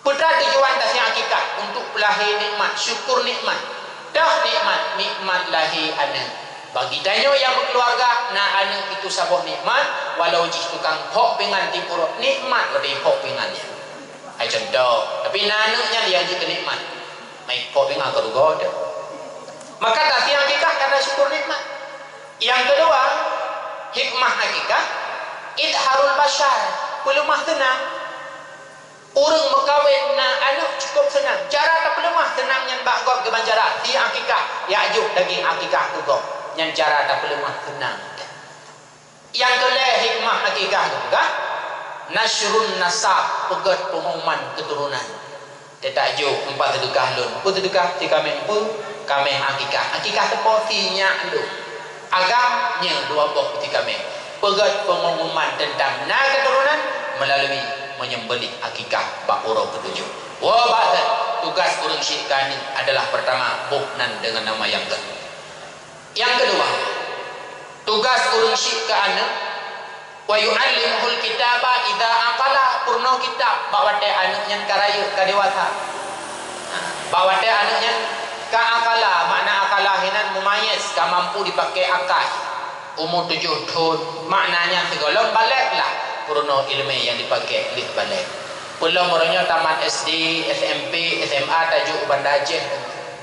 Peue teuma tujuan tasie akikah? Untuk peulahé nikmat, syukur nikmat. Toh nikmat, nikmat lahé aneuk. Bagi tanyoe nyang beukeuluwarga, na aneuk itu saboh nikmat, walau jih tukang phok pingan tiep uroe, nikmat watée phok pingan nyan. Hai contoh, tapi na aneuk nyan nyang jeuet keu nikmat. Mai phok pingan ka rugoe teuh. Maka tasie akikah karena syukur nikmat. Nyang keudua, hikmah akikah, idharul basyar, peuleumah seunang. Ureuëng meukawen na aneuk cukôp seunang. Cara tapeuleumah seunang nyan bak gob kiban cara, sie akikah, jak jok daging akikah keu gob. Nyan cara tapeuleumah seunang. Nyang keu lhée hikmah akikah geupeugah, nasyrun nasab, peugét peungumuman keuturonan. Teutak jok, empat seudeukah lôn. Peue seudeukah? Si kaméng peue? Kaméng akikah. Akikah teupo si nyak lôn. Agam nyoe dua boh peuti kaméng. Peugét peungumuman teuntang na keuturonan meulalu meunyeubeuléh akikah bak uroe keutujôh. Woe bak that, tugaih ureuëng syiek keu aneuk adalah peurtama boh nan deungon nama nyang gét. Nyang keudua, tugaih ureuëng syiek keu aneuk, wa yu'allimuhul kitaba idza aqala, peurunoe kitab bak watée aneuk nyan ka rayeuk, ka dewasa. Bak watée aneuk nyan ka aqala, makna aqala hinan mumayyiz, ka mampu jipaké akai. Umu tujoh thon, maknanya sigohlom balek lah peurunoe iéleumé nyang jipaké lheueh balek. Peulom uroe nyoe tamat S D, S M P, S M A tajok u Banda Aceh.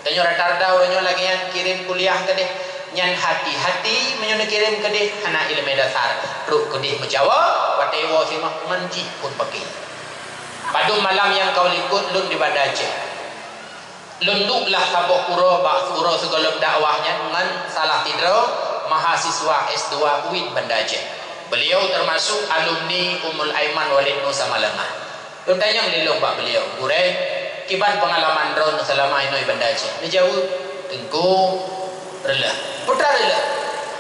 Tanyoe rata-rata uroe nyoe lagée nyan kirém kuliah keudeh. Nyan hati-hati meunyoe neukirém keudeh hana iéleumé dasar. Trok keudeh meucawa, watée iwoe singoh ngon jih phon paké. Padum malam nyang ka u likot lôn di Banda Aceh. Lôn duek lah saboh uroe bak uroe sigohlom dakwah nyan ngon salah sidroe mahasiswa S dua UIN Banda Aceh. Beliau termasuk alumni Ummul Aiman Walid Nusa Malangah. Lôn tanyong lé lôn bak beliau, "Gurée, kiban peungalaman droeneuh seulama inoe i Banda Aceh?" Neujaweueb, "Teungku, reuloh." Peue teuma reuloh?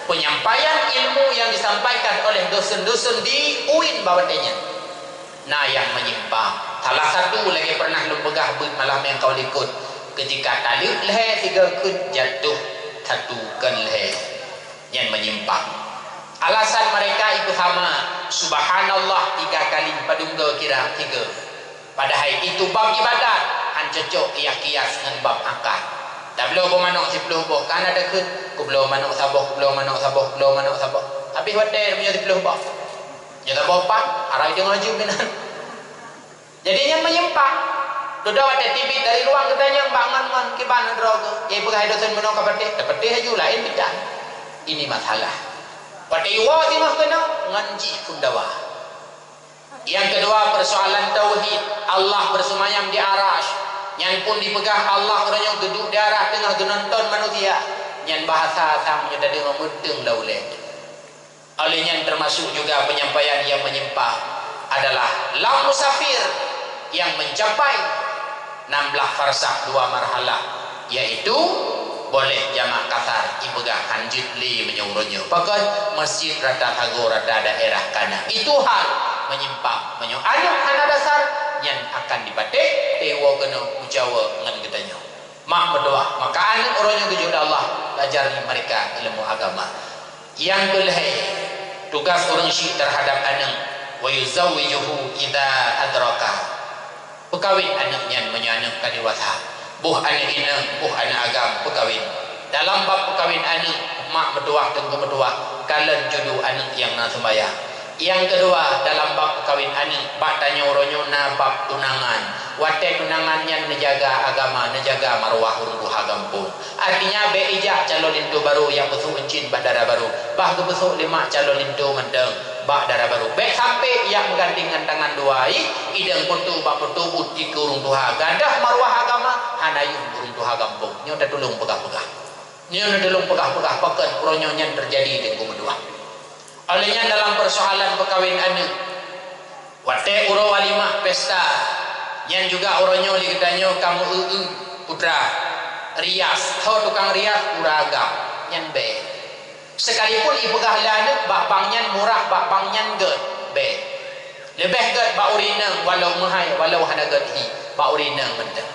Penyampaian ilmu yang disampaikan oleh dosen-dosen di UIN bak watée nyan na nyang meunyimpang. Salah satu lagée pernah lôn peugah beuet malam nyang ka u likot, ketika taleuek lhée sigoe kheun jatuh satu kon lhée. Nyan meunyimpang. Alasan mereka itu sama, subhanallah tiga kali, padum goe kira tiga. Padahai itu bab ibadat, han cocok kias-kias ngon bab akad. Tabloe boh manok siploh boh, kana takheun, kubloe manok saboh, kubloe manok saboh, kubloe manok saboh. Habéh watée meunyoe siploh boh. Nyoe saboh pat, arai teungoh jeuem inan. Jadi nyan meunyimpang. Dudoe watée tibi dari ruang geutanyong bak ngon-ngon kiban droe geuh. Nyang peugah hai dosen meunoe ka patéh, tapatéh laju laén bidan. Ini masalah. Watée iwoe singoh keunoe ngon jih phon dawa. Nyang keudua, persoalan tauhid. Allah berseumayam di Arasy. Nyan pun dipeugah Allah uroe nyoe geuduek di Arasy teungoh geunonton manusia. Nyan bahasa sang meunyoe tadeungoe meuteueng lam ulée. Oleh nyan termasuk juga penyampaian yang menyimpang. adalah lam musafir yang mencapai enam belas farsakh dua marhalah, yaitu boleh jamak kasar ipeugah hanjeuet lé meunyoe uroe nyoe. Pakon? Masjid rata sagoe, rata daerah ka na. Itu hal menyimpang. Meunyoe aneuk hana dasar, nyan akan dipatéh, teuwoe keunoe meujaweub ngon geutanyoe. Mak meudoa, maka aneuk uroe nyoe geujok lé Allah, ajari mereka ilmu agama. Nyang keulhèe, tugas ureueng syiek terhadap aneuk, wa yuzawwijuhu idza adraka. Peukawén aneuk nyan meunyoe aneuk ka dewasa. Boh aneuk inong, boh aneuk agam peukawén. Dalam bab peukawén aneuk, mak meutuwah teungku meutuwah, kalon judu aneuk nyang na seumayang. Nyang keudua, dalam bab peukawén aneuk, bak tanyoe uroe nyoe na bab tunangan. Watèe tunangan nyan neujaga agama, neujaga maruwah ureueng tuha gampông. Artinya, bèk ijak calon linto barô nyang beusôk euncin bak dara barô, bah geubeusôk lé mak calon linto mantong bak dara barô. Bèk sampai ijak meugantieng ngon tangan dua, ih, idong poto bak poto, buet dikeue ureueng tuha. Gadôh maruwah agama, hana yum ureueng tuha gampông. Nyoe tatulông peugah-peugah. Nyoe tatulông peugah-peugah, pakon uroe nyoe nyan teujadi teungku meutuwah. Óh lheueh nyan dalam peusoalan peukawén aneuk, watèe uroe walimah pesta, nyan juga uroe nyoe lé geutanyoe ka meu-eu-eu putra rias, ho tukang rias, ureueng agam, nyan bèk. Sekalipun ipeugah lé aneuk bak bank nyan murah, bak bank nyan gèt, bèk. Leubeh gèt bak ureueng inong, walau meuhai, walau hana gèt hi, bak ureueng inong mantong.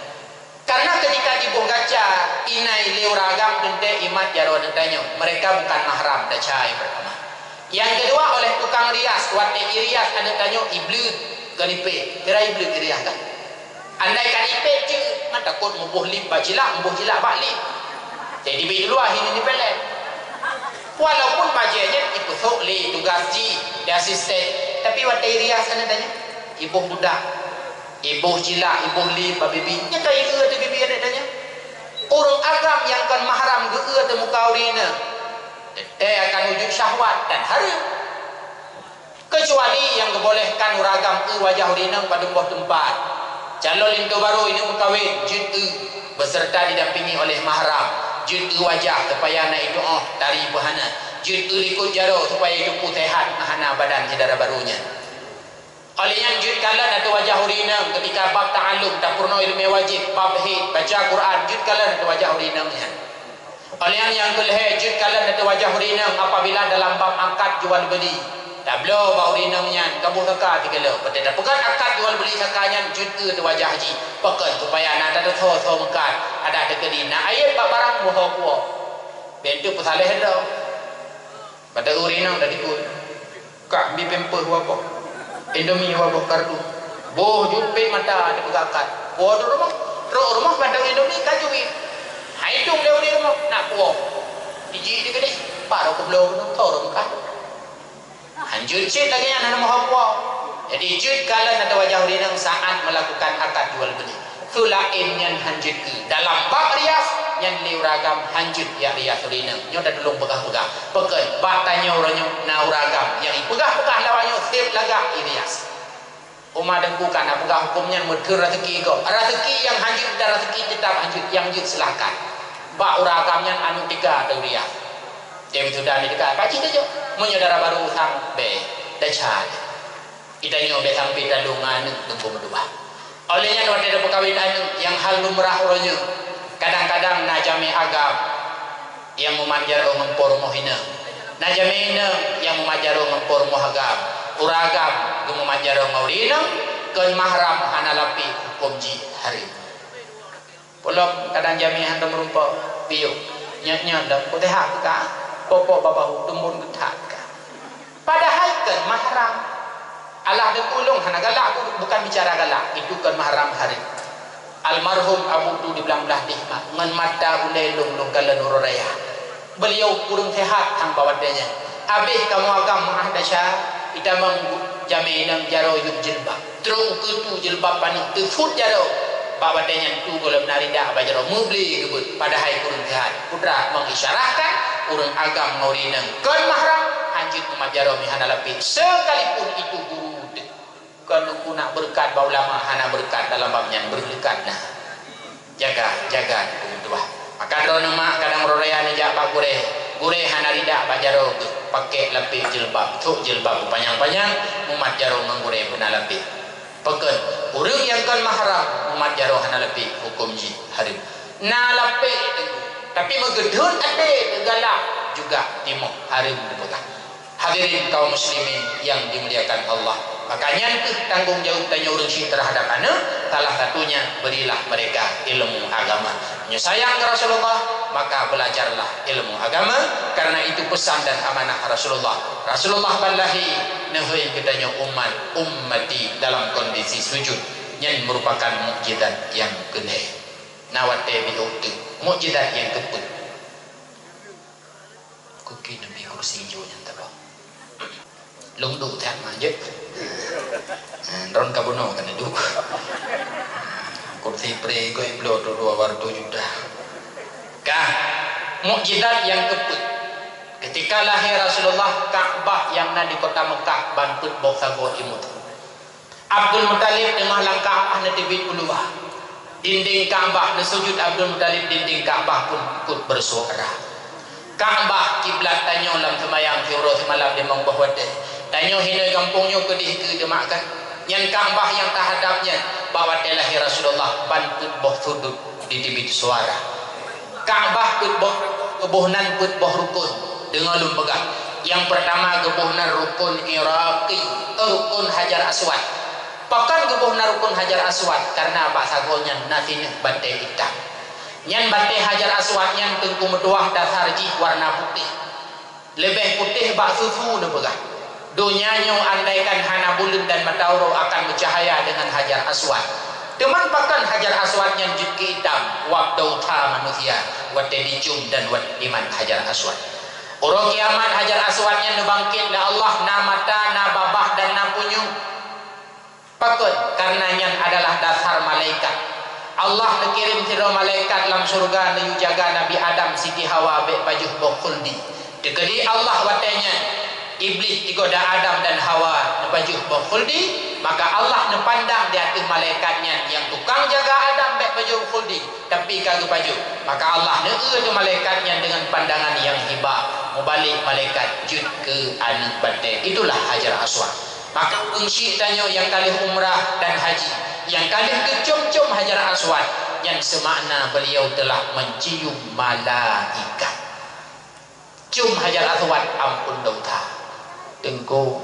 Karena ketika jiboh gaca inai lé ureueng agam teuntèe imat jaroe aneuk tanyoe, mereka bukan mahram, desya nyang pertama. Nyang keudua, oleh tukang rias, watèe irias aneuk tanyoe ibleuet, kon ipèh, kira ibleuet irias kan? Andai kan ipèh jeuet, man takot muboh lip bak cilak, muboh cilak bak lip. Jadi bit luwa hini dipèlèt. Walaupun bajèe nyan ipeusôk lé tugas jih, lé asisten, tapi watèe irias aneuk tanyoe, iboh budak. Iboh cilak, iboh lip bak bibi, nyan ka ieu teuh bibi aneuk tanyoe. Ureueng agam nyang kon mahram geu-eu teuh muka ureueng inong, teuntèe akan wujud syahwat dan hareuem. Keucuali nyang geubolehkan ureueng agam eu wajah ureueng inong padum boh teumpat. Calon linto barô inong meukawen, jeuet eu, beserta didampingi oleh mahram, jeuet eu wajah supaya na itu'oh tari peuhana, jeuet eu likot jaroe supaya itupeue seuhat meuhana badan syedara barô nyan. Óh lheueh nyan jeuet kalon ateueh wajah ureueng inong keutika bab ta'allum, tapeurunoe ileumèe wajéb, bab haid, baca Quran, jeuet kalon ateueh wajah ureueng inong nyan. Óh lheueh nyan nyang keulhèe, jeuet kalon ateueh wajah ureueng inong apabila dalam bab akad jual beuli. Tabloe bak ureueng inong nyan, ka boh saka sigohlom. Watèe tapeugöt akad jual beuli saka nyan, jeuet eu ateueh wajah jih. Pakon? Supaya na tateusoe-soe meukat, adak teukeudi na ayeb bak barang meuho kuwoe. Bèk teupeusaléh droe. Bak ureueng inong tadi pun. Kak, bi pampers dua boh. Indomie dua boh kardus. Boh jeuet pet mata dipeugah akad. Woe trok rumoh. Trok rumoh mantong Indomie ka jeuet. Hai dong lé ureueng rumoh, nak puwoe. Jijik di keudéh, baru keubloe keunoe, tho rot meukat. Hanjeuet cit lagèe nyan hana meuho puwoe. Jadi, jeuet kalon ateueh wajah ureueng inong saat melakukan akad jual beuli. Seulaén nyan hanjeuet keu dalam bab rias, nyan lé ureueng agam hanjeuet jak rias ureueng inong. Nyoe tatulông peugah-peugah. Pakon? Bak tanyoe uroe nyoe na ureueng agam nyang ipeugah-peugah lawan nyoe seb lagak irias. Uma Teungku ka na peugah hukôm nyan meuteun raseuki gob. Raseuki nyang hanjeuet dan raseuki teutab hanjeuet, nyang jeuet silahkan. Bak ureueng agam nyan aneuk tiga ateueh rias. Jadi sudah ni dekat, pakcik tajok. Meunyoe dara barô sang bèk, desya. Geutanyoe bèk sampai talôn ngon aneuk teungku meutuwah. Óh lheueh nyan watèe tapeukawen aneuk nyang hal lumrah uroe nyoe, kadang-kadang na jamé agam nyang meumat jaroe ngon po rumoh inong. Na jamé inong nyang meumat jaroe ngon po rumoh agam. Ureueng agam geumeumat jaroe ngon ureueng inong, kon mahram hana lapéh hukôm jih hareuem. Peulom kadang jamé hana meureumpok, piôh. Nyan-nyan lom, peue teuhah keu ka? Pokok babah teumbon geutak keu ka. Padahai kon mahram. Alah, Teungku, lôn hana galak, bu-, bukan bicara galak. Itu kon mahram hareuem. Almarhum Abu Tu di Blang Blahdeh mak, ngon mata ulèe lôn, lôn kalon uroe raya. Beliau kureueng seuhat sang bak watèe nyan. Abéh kamoe agam meu'ah desya, itamong jamé inong jaroe yup jilbab. Trok u keutu jilbab paneuk teusut jaroe. Bak watèe nyan Tu gohlom na ridak bak jaroe, meublé geubeuet, padahai kureueng seuhat. Putra, meuisyarahkan ureueng agam ngon ureueng inong kon mahram, hanjeuet meumat jaroe meuhana lapéh, sekalipun itu guru teuh. Kon Teungku nak beureukat bak ulama, hana beureukat dalam bab nyan, beureukat na. Jaga, jaga Teungku meutuwah. Maka droeneuh mak kadang uroe raya neujak bak gurèe, gurèe hana ridak bak jaroe geuh. Pakai lapék jilbab, thok jilbab panyang-panyang, mumat jaroe ngon gurée beuna lapék. Pakon, ureuëng nyang kon mahram, mumat jaroe hana lapék, huköm jih hareuem. Na lapék, tapi meugeudhon até teugalak juga timoh hareuem dipeugah. Hadirin kaum muslimin yang dimuliakan Allah, maka nyan kheueh tanggong jaweueb tanyoe ureuëng syiek terhadap aneuëk, salah satunya berilah mereka ilmu agama. Nyoe sayang keu Rasulullah, maka belajarlah ilmu agama, karena itu pesan dan amanah Rasulullah. Rasulullah ban lahé neuhôi geutanyoe umat, ummati dalam kondisi sujud. Nyan merupakan mukjizat nyang keuneuk. Na watée beuhôk teuk, mukjizat nyang keupeuet. Kuki neubi kursi jih nyan tabah. Lôn duek that manjeuet. Droen ka bunoe ka neuduek. Kursi pré goe bloe tu dua ratus juta. Ka, mukjizat nyang keupeuet. Ketika lahé Rasulullah, Ka'bah nyang na di kota Meukah ban peuet boh sagoe imeuteun. Abdul Muthalib teungoh lam Ka'bah neuteubiet u luwa. Dinding Ka'bah, neusujud Abdul Muthalib, dinding Ka'bah pun ikut bersuara. Ka'bah kiblat tanyoe lam seumayang siuroe simalam limong boh watée. Tanyoe hinoe gampông nyoe keudeh keu teumakkan. Nyan Ka'bah nyang tahadab nyan, bak watée lahé Rasulullah ban peuet boh sudut diteubiet suara. Ka'bah peuet boh, geuboh nan peuet boh rukon. Deungoe lôn peugah. Nyang peurtama geuboh nan rukon Iraqi, eh, rukon Hajar Aswad. Pakon geuboh nan rukon Hajar Aswad? Karena bak sagoe nyan na sineuk batée itam. Nyan batée Hajar Aswad nyan teungku meutuwah dasar jih warna putéh. Leubeh putéh bak susu neupeugah. Donya nyoe andaikan hana buleuen dan mata uroe akan meucahya deungon Hajar Aswad. Teuma pakon Hajar Aswad nyan jeuet keu itam? Wab dau that manusia watée jicum dan watée jimat Hajar Aswad. Uroe kiamat Hajar Aswad nyan neubangkét lé Allah, na mata, na babah dan na punyueng. Pakon? Karena nyan adalah dasar malaikat. Allah neukirém sidroe malaikat lam syeuruga neuyue jaga Nabi Adam, Siti Hawa bék pajoh boh khuldi. Teukeudi Allah watée nyan, Iblih igoda Adam dan Hawa neupajoh boh khuldi, maka Allah neupandang di ateueh malaikat nyan nyang tukang jaga Adam bék pajoh boh khuldi, tapi ka geupajoh. Maka Allah neueu malaikat nyan deungon pandangan nyang hiba, mubalek malaikat jeuet keu aneuëk batée. Itulah Hajar Aswad. Maka ureuëng syiek tanyoe nyang ka lheueh umrah dan haji, nyang ka lheueh geucom-com Hajar Aswad, nyan seumakna beliau telah mencium malaikat. Com Hajar Aswad, ampôn dosa. Teungku,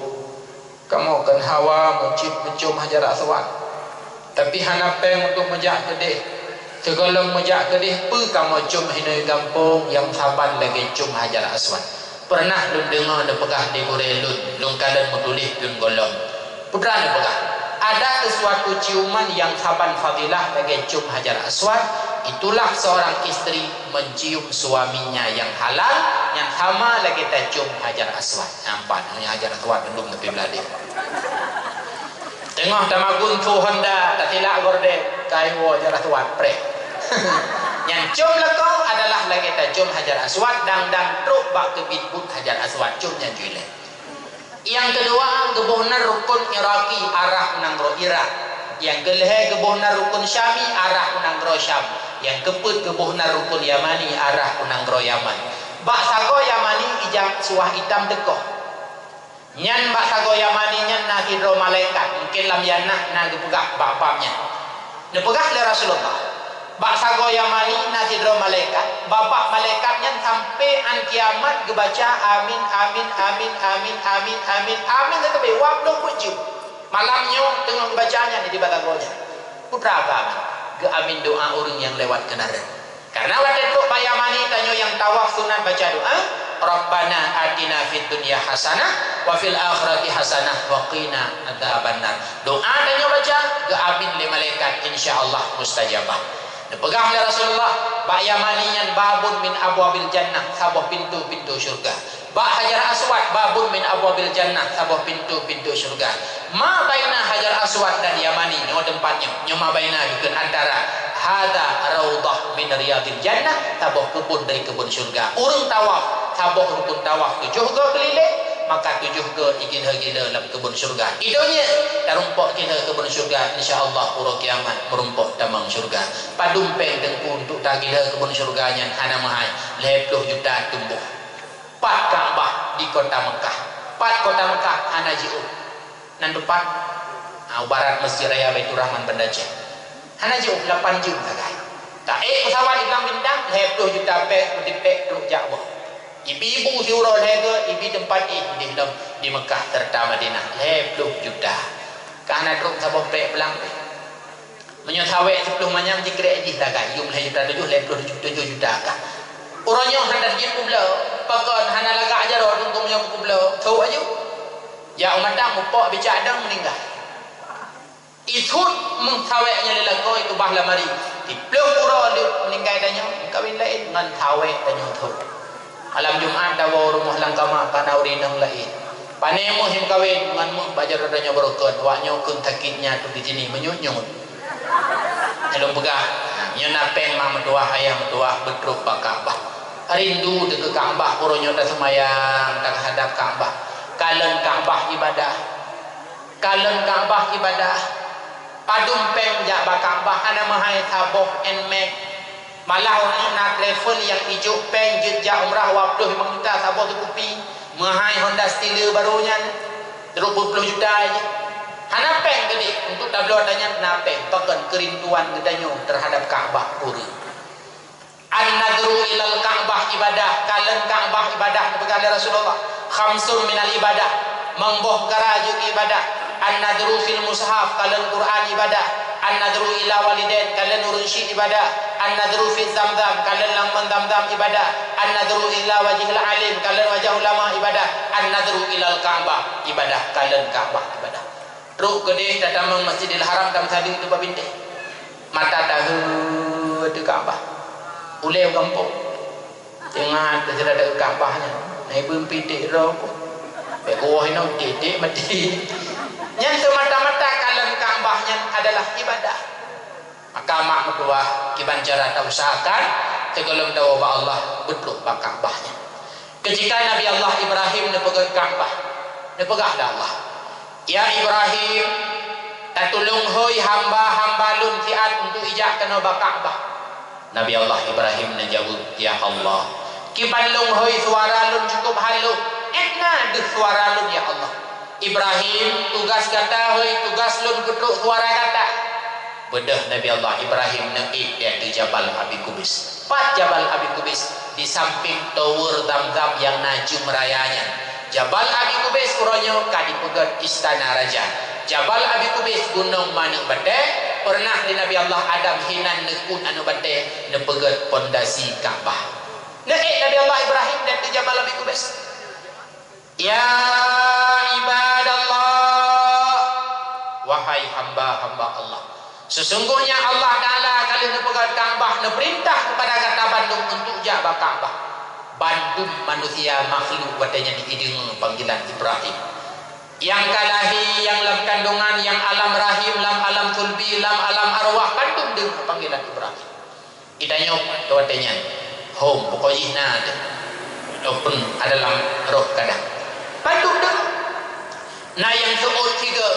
kamoe kon hawa meucit meucom Hajar Aswad. Tapi hana péng untuk meujak keudeh. Sigohlom meujak keudeh, peue kamoe com hinoe gampông nyang saban lagée com Hajar Aswad. Peureunah lôn deungoe neupeugah di gurée lôn, lôn kalon meutuléh keu gohlom. Putra neupeugah, ada sesuatu ciuman nyang saban fadilah lagée com Hajar Aswad, itulah seorang istri mencium suaminya yang halal, nyang sama lagée tacom Hajar Aswad. Nyan pat, Hajar Aswad mandum tapi beuladeh. Teungoh tamagun su Honda, tatilak gorden, kaiwoe Hajar Aswad preh. Nyan com lakoe adalah lagée tacom Hajar Aswad, dang-dang trok bak keubiet buet Hajar Aswad, com nyan jui lé. Nyang keudua, geuboh nan rukon Iraqi arah u nanggroe Irak. Nyang keulhée, geuboh nan rukon Syami arah u nanggroe Syam. Nyang keupeuet, geuboh nan rukon Yamani arah u nanggroe Yaman. Bak sagoe Yamani ijak suwah itam teukoh. Nyan bak sagoe Yamani nyan na sidroe malaikat, mungken lam Yanah na geupeugah bak bab nyan. Neupeugah lé Rasulullah, bak sagoe Yamani na sidroe malaikat, babah malaikat nyan sampoe án kiamat geubaca amin, amin, amin, amin, amin, amin, amin, sabe wab lom buet jeuem. Malam nyoe teungoh geubaca nyan di bak sagoe nyan. Peue treuk amin? Geuamin doa ureuëng nyang lewat keunaran. Karena watée trok bak Yamani tanyoe nyang tawaf sunat baca doa, "Rabbana atina fid dunya hasanah wa fil akhirati hasanah wa qina adzabannar." Doa tanyoe baca, geuamin lé malaikat, insya Allah mustajabah. Neupeugah lé Rasulullah, bak Yamani nyan babun min abwabil jannah, saboh pintoe-pintoe syeuruga. Bak Hajar Aswad, babun min abwabil jannah, saboh pintoe-pintoe syeuruga. Ma baina Hajar Aswad dan Yamani, nyoe teumpat nyoe, nyoe ma baina dikeue antara, hadza raudhah min riyadil jannah, saboh keubon dari keubon syeuruga. Ureuëng tawaf, saboh rukun tawaf tujoh goe keulileng, maka tujoh goe igilhée-gilhée lam keubon syeuruga. Idonya, tarumpok gilhée keubon syeuruga, insya Allah uroe kiamat meurumpok tamong syeuruga. Padum péng teungku untuk tagilhée keubon syeuruga nyan hana meuhai, lhée ploh juta tumboh. Pat Ka'bah di kota Mekah. Pat kota Mekah hana jiôh. Nan teupat, ha, u barat Masjid Raya Baiturrahman Banda Aceh. Hana jiôh lapan jeuem sagai. Taék pesawat i Blang Bintang, lhèe ploh juta péng, meutipék trôk jak woe. Ibi bu siuroe lhèe geu, ibi teumpat éh di lom di Mekah serta Madinah, lhèe ploh juta. Ka hana trôk saboh péng blang. Meunyoe sawét siploh manyam jikrek jih sagai, yum lhèe juta tujoh, lhèe ploh tujoh juta ka. Uroe nyoe hana jeuet peubloe, pakon hana lagak jaroe teungku meunyoe peubloe, thok aju. Jak u mata mupok bicak dong meuninggai. Isut meusawét nyang lé lakoe keubah lamari, siploh uroe lheueh meuninggai tanyoe, meukawen laén ngon sawét tanyoe thok. Malam Jumat tawoe rumoh lam kama ka na ureueng inong laén. Pané meuh meukawen ngon meuh bak jaroe tanyoe beurukon, awak nyoe kheun sakét nyan tu di sini meunyut-nyut. Nyang lôn peugah, nyoe na péng mak meutuwah, ayah meutuwah beutrok bak Ka'bah. Rindu teuh keu Ka'bah, uroe nyoe taseumayang, tahadab Ka'bah. Kalon Ka'bah ibadah. Kalon Ka'bah ibadah. Padum péng jak bak Ka'bah hana meuhai saboh Nmax. Malah uroe nyoe na travel nyang ijok péng jeuet jak umrah dua ploh limong juta saboh teukupi, meuhai Honda Style barô nyan, trok peuet ploh juta jih. Hana péng keudéh, untuk tabloe ata nyan na péng, pakon keurinduan geutanyoe teuhadab Ka'bah peue. An-nadhru ilal Ka'bah ibadah, kalon Ka'bah ibadah, geupeugah lé Rasulullah. Khamsun minal ibadah, meuboh peukara jeuet ibadah. An-nadhru fil mushaf, kalon Quran ibadah. An-nadhru ila walidain, kalon ureueng syik ibadah. An-nadhru fi zamzam, kalon lam mon zamzam ibadah. An-nadhru ila wajhil alim, kalon wajah ulama ibadah. An-nadhru ilal Ka'bah ibadah, kalon Ka'bah ibadah. Trok keudéh tatamong Masjidil Haram tameusadeue teubak bintéh. Mata taheu teu Ka'bah. Ulée u gampông. Teungoh teuseudara Ka'bah nyan, na ibu piték droe. Bék kuwoh inong titék maté. Nyan seumata-mata kalon Ka'bah nyan adalah ibadah. Maka mak meutuwah kiban cara tausahakan sigohlom tawoe bak Allah beutrok bak Ka'bah nyan. Keutika Nabi Allah Ibrahim neupeugét Ka'bah, neupeugah lé Allah, "Ya Ibrahim, tatulông hôi hamba-hamba lôn siat untuk ijak keunoe bak Ka'bah." Nabi Allah Ibrahim neujaweueb, "Ya Allah, kiban lông hôi suara lôn cukup halôh, ék na deuh suara lôn, ya Allah." "Ibrahim, tugas gata hôi, tugas lôn peutrok suara gata." Beudôh Nabi Allah Ibrahim neuék di ateueh Jabal Abi Kubais. Pat Jabal Abi Kubais? Di sampéng Tower Zamzam nyang na jeuem raya nyan. Jabal Abi Kubais uroe nyoe ka dipeugét istana raja. Jabal Abi Kubais gunong manok batée, peureunah lé Nabi Allah Adam hinan neukut anok batée neupeugét pondasi Ka'bah. Neuék Nabi Allah Ibrahim di ateueh Jabal Abi Kubais. "Ya ibadallah, wahai hamba-hamba Allah, sesungguhnya Allah Ta'ala ka lheueh neupeugét Ka'bah, neupeurintah keupada gata bandum untuk jak bak Ka'bah." Bandum manusia makhluk watée nyan jideungoe panggilan Ibrahim. Nyang ka lahé, nyang lam kandungan, nyang alam rahim, lam alam sulbi, lam alam arwah, bandum deungoe panggilan Ibrahim. Geutanyoe watée nyan, hom, pokok jih na teuh. Ataupun adalah roh kadang. Bandum deungoe. Na nyang seuôt sigoe,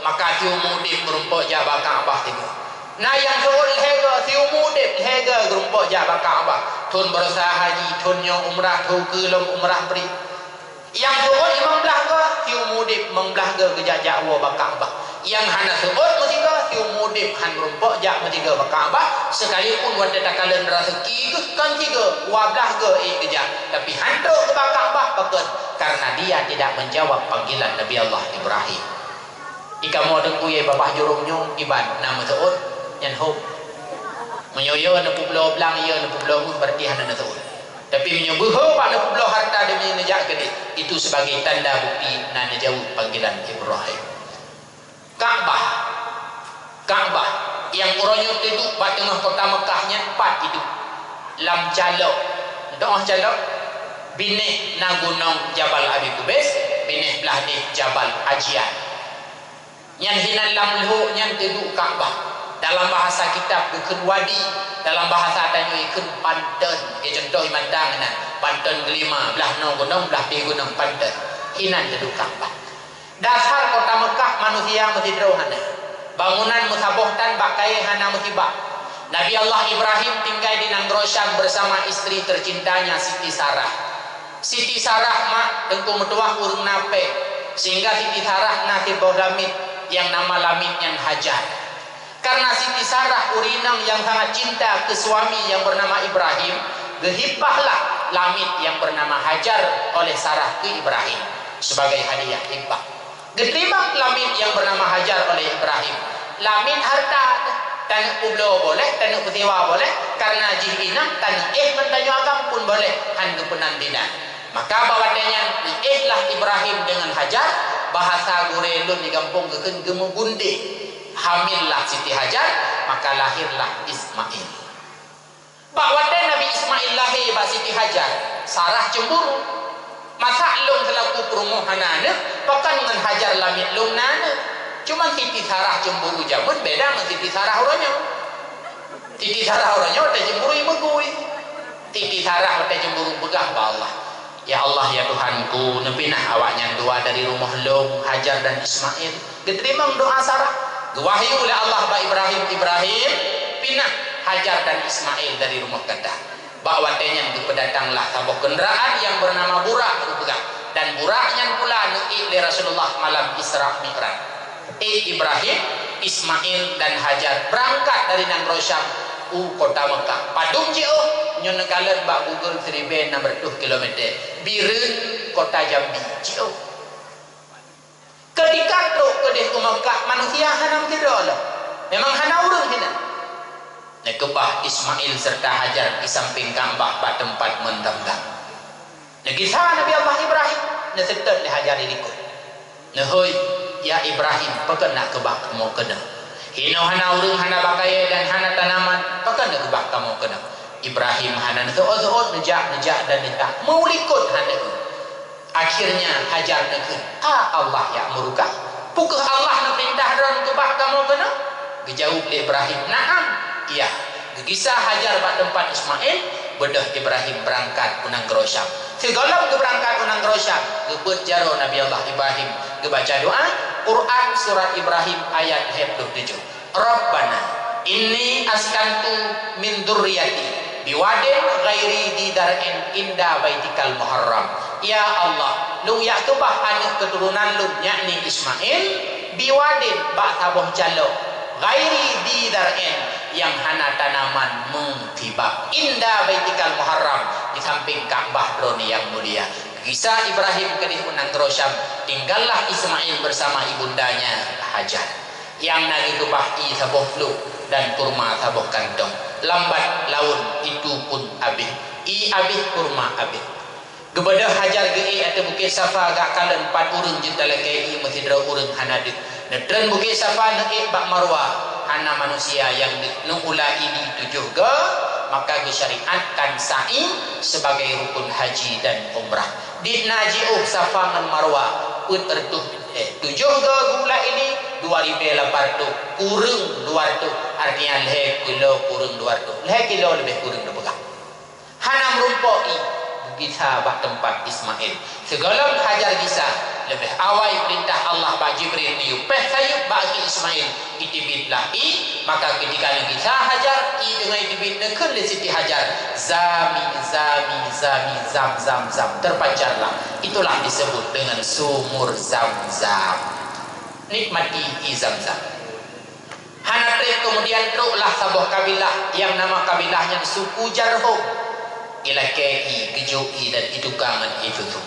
maka siumu udeb meurumpok jak bak Ka'bah sigoe. Na nyang seuôt lhée goe, siumu udeb lhée goe geurumpok jak bak Ka'bah. Thon baroesa haji, thon nyoe umrah, thon keue lom umrah pri. Nyang seuôt limong blaih goe, siumu udeb limong blaih goe geujak-jak woe bak Ka'bah. Nyang hana seuôt meusigoe, siumu udeb han meurumpok jak meusigoe bak Ka'bah, sekalipun watée takalon raseuki geuh kon sigoe, dua blaih goe ék geujak, tapi han trok keu bak Ka'bah, pakon? Karena dia tidak menjawab panggilan Nabi Allah Ibrahim. Di kamoe teungku yé babah jurông nyoe iban na meuseuôt, nyan hom. Meunyoe yo neupeubloe blang, yo neupeubloe meuh, berarti hana neuseuôt. Tapi meunyoe beuhe bak neupeubloe harta demi neujak keudeh, itu sebagai tanda bukti na neujaweueb panggilan Ibrahim. Ka'bah, Ka'bah nyang uroe nyoe teuduek bak teungoh kota Meukah nyan pat itu? Lam calok. Teungoh calok, binéh na gunong Jabal Abi Kubais, binéh blaih deh Jabal Ajian. Nyan hinan lam lhok nyan teuduek Ka'bah. Dalam bahasa kitab geukheun wadi, dalam bahasa tanyoe ikheun panton. Keu cuntoh ié mantang na, panton geulima, blaih noe gunong, blaih pih gunong, panton. Hinan teuduek Ka'bah. Dasar kota Meukah manusia meusidroe hana. Bangunan meusaboh tan bak kayée hana meusibak. Nabi Allah Ibrahim tinggai di nanggroe Syam bersama istri tercintanya Siti Sarah. Siti Sarah mak teungku meutuwah ureuëng na péng, sehingga Siti Sarah na siboh lamiet nyang nama lamiet nyan Hajar. Karena Siti Sarah ureuëng inong nyang sangat cinta keu suami nyang bernama Ibrahim, geuhibahlah lamiet nyang bernama Hajar oleh Sarah keu Ibrahim sebagai hadiah hibah. Geuteurimong lamiet nyang bernama Hajar oleh Ibrahim. Lamiet hareuta, taneuk peubloe boleh, taneuk peusewa boleh, karena jih inong taneuk éh ngon tanyoe agam pun boleh, hán geupeunang dina. Maka bak watée nyan neuéh lah Ibrahim deungon Hajar, bahasa gurée lôn di gampông geukheun geumeugundeh. Hamillah Siti Hajar, maka lahirlah Ismail. Bak watée Nabi Ismail lahé bak Siti Hajar, Sarah cemburu. Masa lôn seulaku peurumoh hana aneuk, pakon ngon Hajar lamiet lôn na aneuk? Cuma Siti Sarah cemburu jameun beda ngon Siti Sarah uroe nyoe. Siti Sarah uroe nyoe watée cemburu imeugui. Siti Sarah watée cemburu peugah bak Allah, "Ya Allah, ya Tuhanku, neupinah awaknyan dua dari rumoh lôn, Hajar dan Ismail." Geuteurimong doa Sarah. Geuwahyu lé Allah bak Ibrahim, "Ibrahim, pinah Hajar dan Ismail dari rumoh gata." Bak watée nyan geupeudatanglah saboh keundaraan nyang beunama burak geupeugah, dan burak nyan pula neuék lé Rasulullah malam Isra Mi'raj. Ék Ibrahim, Ismail, dan Hajar beurangkat dari nanggroe Syam u kota Meukah. Padum jiôh? Nyoe neukalon bak Google siribée nam reutôh kilomete. Bireuen, kota Jambi. Jiôh. Keutika trok keudeh u Meukah, manusia hana meusidroe lom. Memang hana ureuëng hinan. Neukeubah Ismail serta Hajar di sampéng Ka'bah bak teumpat ngon Zamzam. Neugisa Nabi Allah Ibrahim, neuseutôt lé Hajar di likot. Neuhôi, "Ya Ibrahim, pakon na keubah kamoe keunoe? Hinoe hana ureuëng, hana bak kayée dan hana tanaman, pakon na keubah kamoe keunoe?" Ibrahim hana neuseuôt-seuôt, neujak, neujak dan neujak. Meulikot hana eu. Akhirnya Hajar neukheun, "A Allah ya'muruka? Peu kheueh Allah neupeurintah droen keubah kamoe keunoe?" Geujaweueb lé Ibrahim, "Na'am, iya." Geugisa Hajar bak teumpat Ismail, beudôh Ibrahim beurangkat u nanggroe Syam. Sigohlom geubeurangkat u nanggroe Syam, geubeuet jaroe Nabi Allah Ibrahim, geubaca doa, Quran surat Ibrahim ayat lhée ploh tujoh. "Rabbana inni askantu min dzurriyyati biwadin ghairi dzi dzar'in inda baitikal muharram." Ya Allah, lôn jak keubah aneuk keuturonan lôn, yakni Ismail, biwadin, bak saboh calok, ghairi dzi dzar'in, nyang hana tanaman meusibak, inda baitikal muharram, di sampéng Ka'bah droeneuh nyang mulia. Geugisa Ibrahim keudeh u nanggroe Syam, tinggallah Ismail bersama ibundanya Hajar. Nyang na geukeubah ié saboh pluek dan kurma saboh kantong. Lambat laun ié pun abéh. Ié abéh, kurma abéh. Geubeudôh Hajar geuék ateueh Bukét Safa, gak kalon pat ureuëng jeuet talakée ié meusidroe ureuëng hana deuh. Neutreun Bukét Safa neuék bak Marwa, hana manusia nyang deuh. Neuula ili tujoh goe, maka geusyariatkan sa'i sebagai rukun haji dan umrah. Di na jiôh Safa ngon Marwa, peuet reutôh Eh, tujoh goe geuula ili, dua ribée lapan reutôh kureueng dua reutôh, artinya lhée kilo kureueng dua reutôh, lhée kilo leubeh kureueng neupeugah. Hana meurumpok ié, geugisa bak teumpat Ismail. Sigohlom Hajar gisa, leubeh awai peurintah Allah bak Jibril neuyue péh sayeuep bak gaki Ismail, iteubiet lah ié, maka keutika neugisa Hajar, ié teungoh iteubiet neukheun lé Siti Hajar, "Zami, zami, zami, zam, zam, zam." Terpancarlah. Itulah disebut dengan sumur Zam-Zam. Nikmati ié Zam-Zam. Hana treb keumudian troklah saboh kabilah nyang nama kabilah nyan suku Jarhum. Ilakée ié, geujok ié dan itukang ngon ié susu.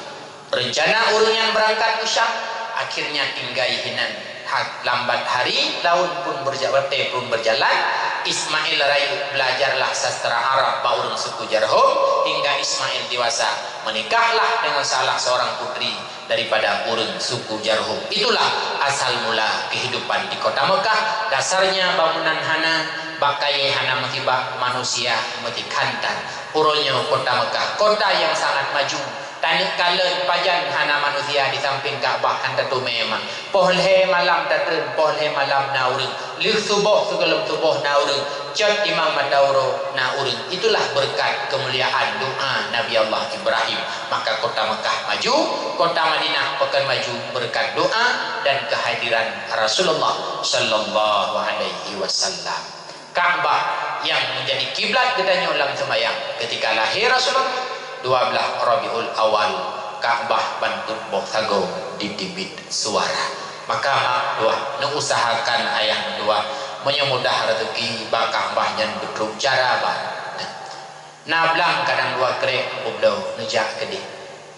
Reuncana ureuëng nyan beurangkat u Syam, akhirnya tinggai hinan. Ha-, lambat hari, laun pun beurja-, watée pun beurjalan, Ismail rayeuk beulajarlah sastra Arab bak ureuëng suku Jarhum, hingga Ismail dewasa, meunikahlah deungon salah seorang putri daripada ureuëng suku Jarhum. Itulah asal mula kehidupan di kota Mekah. Dasarnya bangunan hana, bak kayée hana meusibak, manusia meutikhantan. Uroe nyoe kota Mekah, kota nyang sangat maju. Taneuk kalon pajan hana manusia di sampéng Ka'bah han tateumé ma. Poh lhée malam tatreun, poh lhée malam na ureuëng. Lheueh suboh, sigohlom suboh na ureuëng. Cot imam mata uroe na ureuëng. Itulah beureukat keumuliaan doa Nabi Allah Ibrahim. Maka kota Mekah maju, kota Madinah pakon maju beureukat doa dan keuhadiran Rasulullah sallallahu alaihi wasallam. Ka'bah nyang meunjadi kiblat geutanyoe lam seumayang. Keutika lahé Rasulullah, Dua blaih Rabiul Awal, Ka'bah ban teuboh sagoe di tibit suara. Maka mak dua, neuusahakan ayah dua, meunyoe mudah rezeki bak Ka'bah nyan beutrok cara ba. Na blang kadang dua krek peubloe neujak keudeh.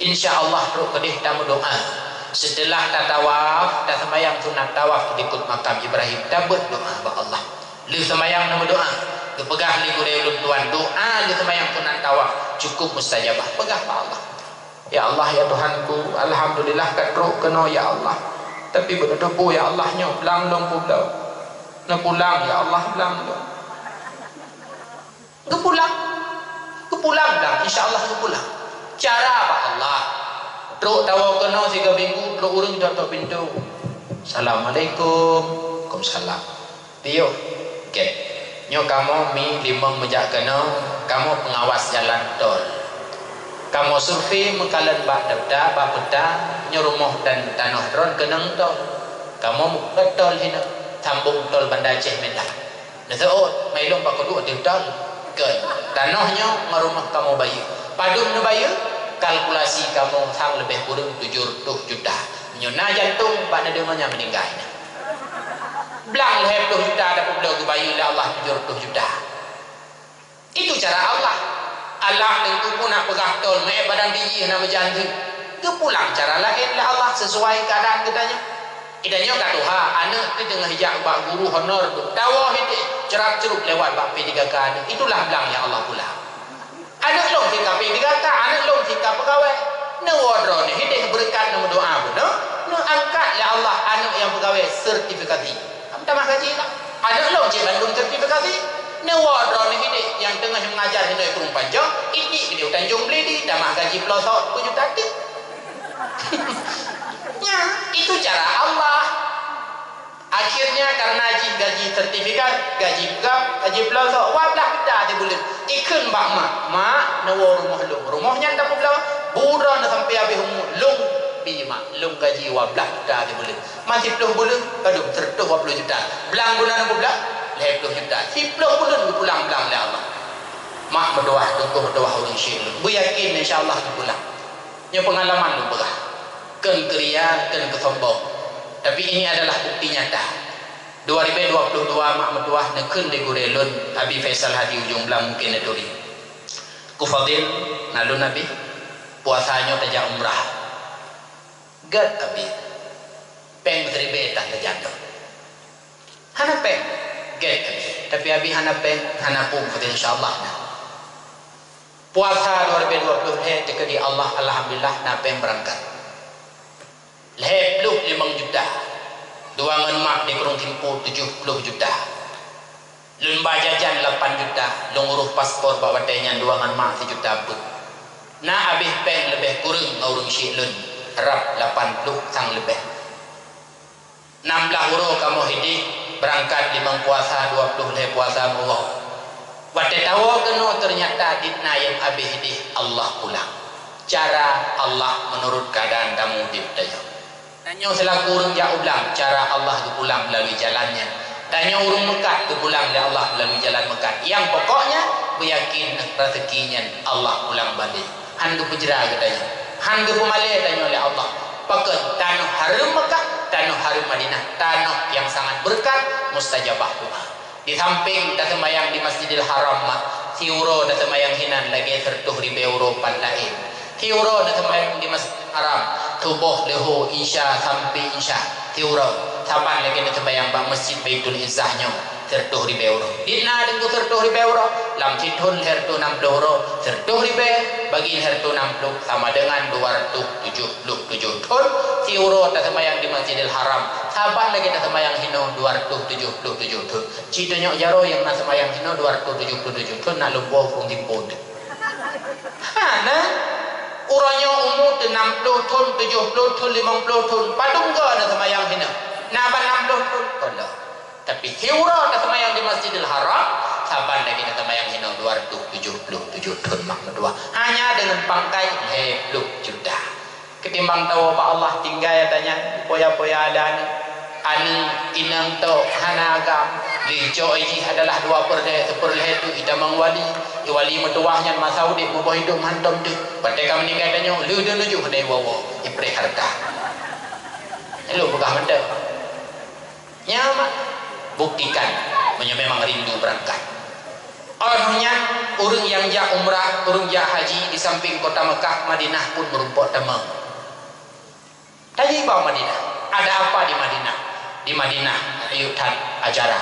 Insya Allah trok keudeh tameudoa. Seuteulah tatawaf, taseumayang sunat tawaf dikeue makam Ibrahim, tabeuet doa bak Allah. Lheueh seumayang neumeudoa, geupeugah lé gurée ulôn tuan, doa lheueh seumayang sunat tawaf cukup mustajabah. Peugah bak Allah, "Ya Allah, ya Tuhanku, alhamdulillah ka trok keunoe, ya Allah. Tapi beuneuteupeu, ya Allah, nyoe blang lôn peubloe. Neupulang, ya Allah, blang lôn." Geupulang. Geupulang blang, insya Allah geupulang. Cara bak Allah. Trok tawoe keunoe sigoe minggu, trok ureuëng jok pintoe. "Assalamualaikum." "Waalaikumsalam." "Piôh." "Oke. Nyoe kamoe mi limong meujak keunoe, kamoe peungawas jalan tol. Kamoe survei meukalon bak daftar, bak peta, nyoe rumoh dan tanoh droen keunong tol. Kamoe meukeue tol hinoe, sambong tol Banda Aceh Medan." Neuseuôt, "Meulôn bak keuduek teuh tol." "Kon, tanoh nyoe ngon rumoh kamoe bayeue." "Padum neubayeue?" "Kalkulasi kamoe sang leubeh kureueng tujoh reutôh juta. Meunyoe na jantong bak neudeungoe nyan meuninggai nyan." Blang lhée ploh juta tapeubloe geubayeue lé Allah tujoh reutôh juta. Itu cara Allah. Allah Teungku pun nak peugah tol, meuék padang biji hana meujan teuk. Geupulang cara laén lé Allah sesuai keuadaan geutanyoe. Geutanyoe ka tuha, aneuëk teuh teungoh jak bak guru honor, tawoe hideh, ceurap-ceureup lewat bak P tiga K aneuëk. Itulah blang nyang Allah pulang. Aneuëk lôn cit ka P tiga K, aneuëk lôn cit ka peugawée. Neuwoe droeneuh hideh beureukat neumeudoa bunoe, neuangkat lé Allah aneuëk nyang peugawée sertifikasi. Tamah gaji lah. Aneuëk lôn cit bandum sertifikasi. Neuwoe droeneuh hideh nyang teungoh meungajar hinoe Krueng Panjang, itik keudeh u Tanjong Belidi, tamah gaji ploh sot peujuta teuk. Nyan, itu cara Allah. Akhirnya, karena jih gaji sertifikat, gaji peugah, gaji ploh sot, dua blaih juta sibuleuen. Ikheun bak mak, "Mak, neuwoe rumoh lôn." Rumoh nyan tapeubloe, bu droeneuh sampai habéh umu lôn, "Bi mak, lôn gaji dua blaih juta sibuleuen." Man siploh buleuen, padum, seureutôh dua ploh juta. Blang bunoe neupeublang, lhée ploh juta. Siploh buleuen geupulang blang lé Allah. Mak meutuwah, teungku meutuwah ureuëng syik lôn. Beuyakin, insya Allah geupulang. Nyoe peungalaman lôn peugah. Kon keuria, kon keusombong. Tapi ini adalah bukti nyata. Dua ribée dua ploh dua mak meutuwah neukheun lé gurée lôn, Abi Faisal Hadi Ujong Blang, mungken neuturi. "Ku Fadil, na lôn Abi, puasa nyoe tajak umrah." "Gét Abi, péng siribée tan teujantoe." "Hana péng?" "Gét Abi, tapi Abi hana péng, hana peue, insya Allah na." Puasa dua ribée dua ploh lhée teukeudi Allah, alhamdulillah na péng beurangkat. Lhée ploh limong juta. Dua ngon mak di Krueng Timpo tujoh ploh juta. Lôn ba jajan lapan juta, lôn urôh paspor bak watée nyan dua ngon mak sijuta peuet. Na habéh péng leubeh kureueng ngon ureuëng syik lôn, rab lapan ploh sang leubeh. Nam blaih uroe kamoe hideh, beurangkat limong puasa, dua ploh lhée puasa meuwoe. Watée tawoe keunoe teunyata dit na nyang habéh hideh, Allah pulang. Cara Allah meunurot keuadaan kamoe udeb tanyoe. Tanyoe seulaku ureuëng jak u blang, cara Allah geupulang meulalu jalan nyan. Tanyoe ureuëng meukat geupulang lé Allah meulalu jalan meukat. Nyang pokoknya, beuyakin raseuki nyan Allah pulang balek. Han geupeujra geutanyoe. Han geupeumalée tanyoe lé Allah. Pakon tanoh hareuem Meukah, tanoh hareuem Madinah, tanoh nyang sangat beureukat, mustajabah doa. Di sampéng taseumayang di Masjidil Haram, mak, siuroe taseumayang hinan lagée seureutôh ribée uroe pat laén. Siuroe taseumayang di Masjidil Haram, suboh, leuhô, isya sampoe isya. Siuroe, saban lagée taseumayang bak Masjid Baitul Izzah nyoe, seureutôh ribée uroe. Di na deungon seureutôh ribée uroe, lam sithon lhée reutôh nam ploh uroe, seureutôh ribée bagi lhée reutôh nam ploh sama dengan dua reutôh tujoh ploh tujoh thon, siuroe taseumayang di Masjidil Haram, saban lagée taseumayang hinoe dua reutôh tujoh ploh tujoh thon. Ci tunyok jaroe nyang na seumayang hinoe dua reutôh tujoh ploh tujoh thon na lumpoe krueng timpon. Hana. Uroe nyoe umu teu nam ploh thon, tujoh ploh thon, limong ploh thon, padum goe na seumayang hinoe? Na ban nam ploh thon? Kon lom. Tapi siuroe taseumayang di Masjidil Haram, saban lagée taseumayang hinoe dua reutôh tujoh ploh tujoh thon mak meutuwah. Hanya deungon pangkai lhée ploh juta. Keutimbang tawoe bak Allah tinggai ata nyan, poya-poya ada aneuëk. Aneuëk inong tok hana agam. Lé cok jih adalah dua peureulèe, sipeureulèe teuk itamong wali. I wali meutuwah nyan masa udép muboh idong hantom deuh. Watèe ka meuninggai tanyoe, lé deuh nujoh hana iwoe-woe, ipreh hareuta. Nyan lôn peugah mantong. Nyan mak, buktikan meunyoe memang rindu beurangkat. Óh nyan, ureueng nyang jak umrah, ureueng jak haji di sampéng kota Meukah, Madinah pun meurumpok tamong. Tanyong bak Madinah, ada apa di Madinah? Di Madinah rayeuk that acara,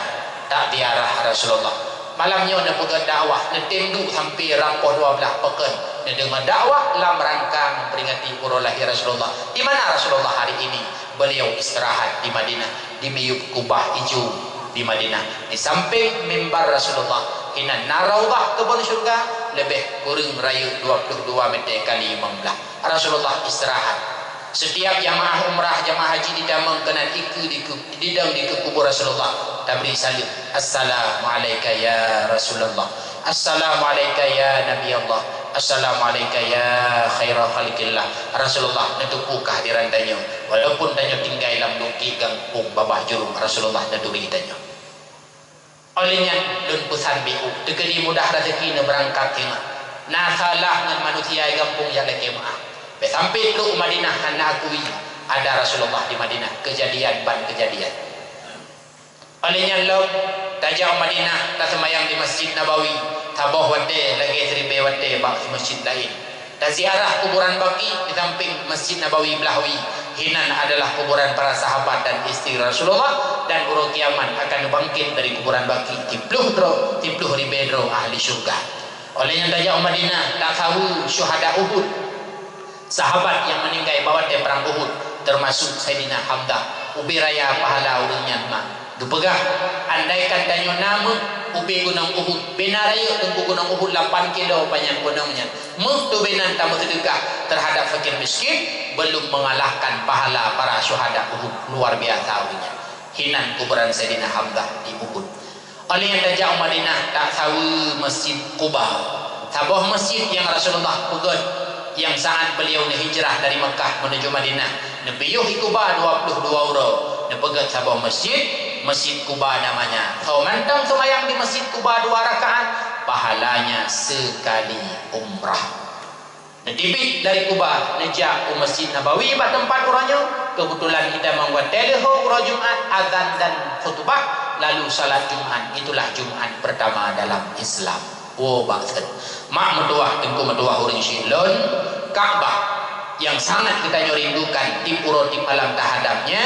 that ziarah Rasulullah. Malam nyoe neupeugét dakwah, neutem duek sampoe rab poh dua blaih peukeuen, neudeungoe dakwah lam rangka memperingati uroe lahé Rasulullah. Di mana Rasulullah hari ini? Beliau istirahat di Madinah, di miyueb kubah ijo di Madinah. Di sampéng mimbar Rasulullah, hinan na raudhah keubon syeuruga, leubeh kureueng rayeuk dua ploh dua meter kali limong blaih. Rasulullah istirahat. Setiap jamaah umrah, jamaah haji ditamong keunan dikeue, dikeue, didong dikeue kubur Rasulullah, tabri saleuem, "Assalamu'alaika ya Rasulullah. Assalamu'alaika ya Nabi Allah. Assalamu'alaika ya khaira khalqillah." Rasulullah neuteupeue keuhadiran tanyoe. Walaupun tanyoe tinggai lam bukét gampông babah jurông, Rasulullah neuturi tanyoe. Óh lheueh nyan lôn peusan B O, teukeudi mudah raseuki neubeurangkat singoh. Na salah ngon manusia gampông nyang lakèe meu'ah. Bèk sampoe trok u Madinah hana akui ada Rasulullah di Madinah. Keujadian ban keujadian. Óh lheueh nyan lom, tajak u Madinah, taseumayang di Masjid Nabawi, saboh watèe lagèe siribèe watèe bak masjid laén. Taziarah kuburan Baqi di sampéng Masjid Nabawi blaih wie, hinan adalah kuburan para sahabat dan istri Rasulullah, dan uroe kiamat akan neubangkét dari kuburan Baqi siploh droe, siploh ribèe droe ahli syeuruga. Óh lheueh nyan tajak u Madinah, tasaweue syuhada Uhud. Sahabat nyang meuninggai bak watèe prang Uhud, teumasok Saidina Hamzah, ubé raya pahala ureueng nyan mak. Geupeugah, andaikan tanyoe na méuh ubé gunong Uhud, bèk na rayeuk teungku gunong Uhud lapan kilo panyang gunong nyan, méuh tubé nan tameuseudeukah teuhadap fakir miskin, beulom meungalahkan pahala para syuhada Uhud, luar biasa ureueng nyan. Hinan kuburan Saidina Hamzah di Uhud. Óh lheueh nyan tajak u Madinah, tasaweue Masjid Quba. Saboh masjid nyang Rasulullah peugét, nyang saat beliau neuhijrah dari Makkah menuju Madinah. Neupiôh i Quba dua ploh dua uroe, neupeugét saboh masjid, Masjid Quba namanya. Soe mantong seumayang di Masjid Quba dua rakaat, pahalanya sekali umrah. Neuteubiet dari Quba, neujak u Masjid Nabawi bak teumpat uroe nyoe. Keubeutulan itamong watèe leuhô uroe Jumat, azan dan khutbah, lalu salat Jumat. Itulah Jumat pertama dalam Islam. Woe bak sén. Mak meutuwah, teungku meutuwah ureueng syik lôn, Ka'bah nyang sangat geutanyoe rindukan, tiep uroe tiep malam tahadapnya,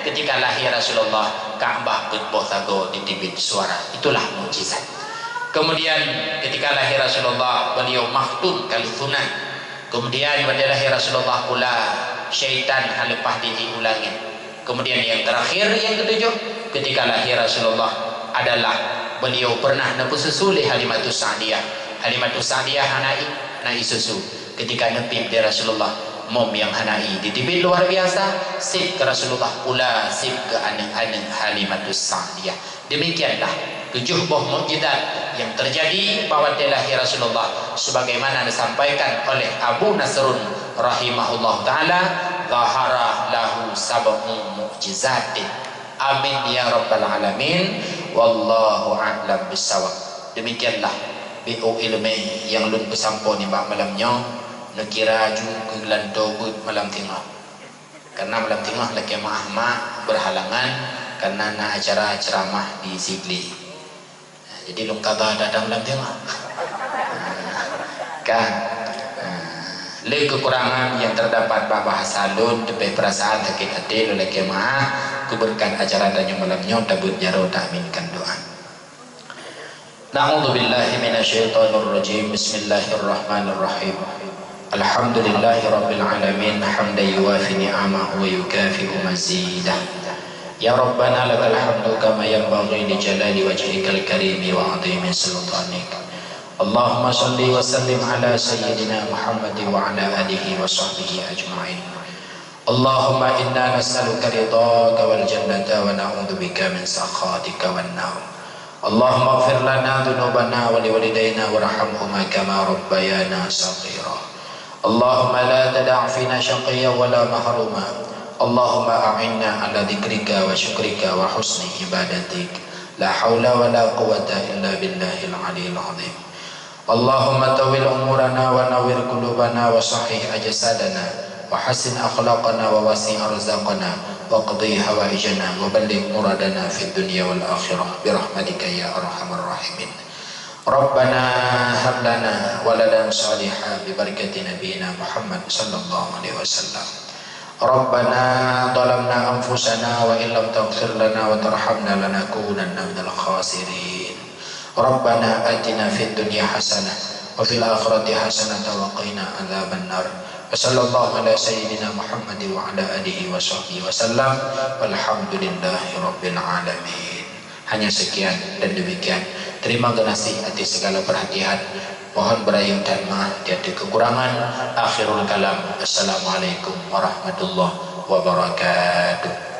ketika lahé Rasulullah, Ka'bah peuet boh sagoe diteubiet suara. Itulah mukjizat. Kemudian, ketika lahé Rasulullah, beliau makhtun kali sunat. Kemudian, watèe lahé Rasulullah pula, syaitan hana leupah diri u langét. Kemudian yang terakhir, yang ketujuh, ketika lahé Rasulullah adalah beliau pernah neupeususu lé Halimatus Sa'diyah. Halimatus Sa'diyah hana ié, hana ié susu. Ketika neupiep lé Rasulullah, mom nyang hana ié diteubiet luar biasa, sép keu Rasulullah pula, sép keu aneuk-aneuk Halimatus Sa'diyah. Demikianlah tujuh boh mukjizat yang terjadi bak watèe lahé Rasulullah, sebagaimana disampaikan oleh Abu Nasrun rahimahullahu taala, "Zahara lahu sab'u mu'jizatin." Amin ya rabbal alamin. Wallahu a'lam bissawab. Demikianlah B O ileumèe nyang lôn peusampoe nibak malam nyoe, neukira ju keu geulantoe beuet malam singoh. Karena malam singoh lakèe meu'ah mak berhalangan karena na acara ceramah di Sigli. Nah, jadi lôn kaba datang malam singoh. Kan? Nah, le kekurangan yang terdapat bak bahasa lôn, teupèh perasaan sakét até lôn lakèe meu'ah, keu beureukat acara tanyoe malam nyoe tabeuet jaroe taaminkan doa. A'udzubillahi minasyaitonirrajim. Bismillahirrahmanirrahim. Alhamdulillahirabbil alamin, hamdan yuwafi ni'amahu wa yukafi'u mazidah. Ya Rabbana lakal hamdu kama yanbaghi li jalali wajhikal karimi wa 'azimi sultanik. Allahumma shalli wa sallim ala sayyidina Muhammad wa ala alihi wa sahbihi ajma'in. Allahumma inna nas'aluka ridhaka wal jannata wa na'udzubika min sakhatika wan nar. Allahumma ighfir lana dzunubana wa liwalidaina warhamhuma kama rabbayana shaghira. Allahumma la tada' fina syaqiyyan wa la mahruma. Allahumma a'inna ala dzikrika wa syukrika wa husni ibadatik. La haula wa la quwwata illa billahil aliyil azim. Allahumma tawwil umurana wa nawwir qulubana wa sahih ajsadana wa hassin akhlaqana wa wasi' arzaqana wa qdi hawaijana wa balligh muradana fid dunya wal akhirah bi rahmatika ya arhamar rahimin. Rabbana hab lana waladan shalihan bi barakati nabiyyina Muhammad sallallahu alaihi wasallam. Rabbana zalamna anfusana wa illam taghfir lana wa tarhamna lanakunanna minal khasirin. Rabbana atina fid dunya hasanah wa fil akhirati hasanah wa qina adzabannar. Wa sallallahu ala sayyidina Muhammad wa ala alihi wa sahbihi wa sallam. Walhamdulillahi rabbil alamin. Hanya sekian dan demikian. Terima kasih atas segala perhatian. Mohon berayu dan maaf tiada kekurangan. Akhirul kalam. Assalamualaikum warahmatullahi wabarakatuh.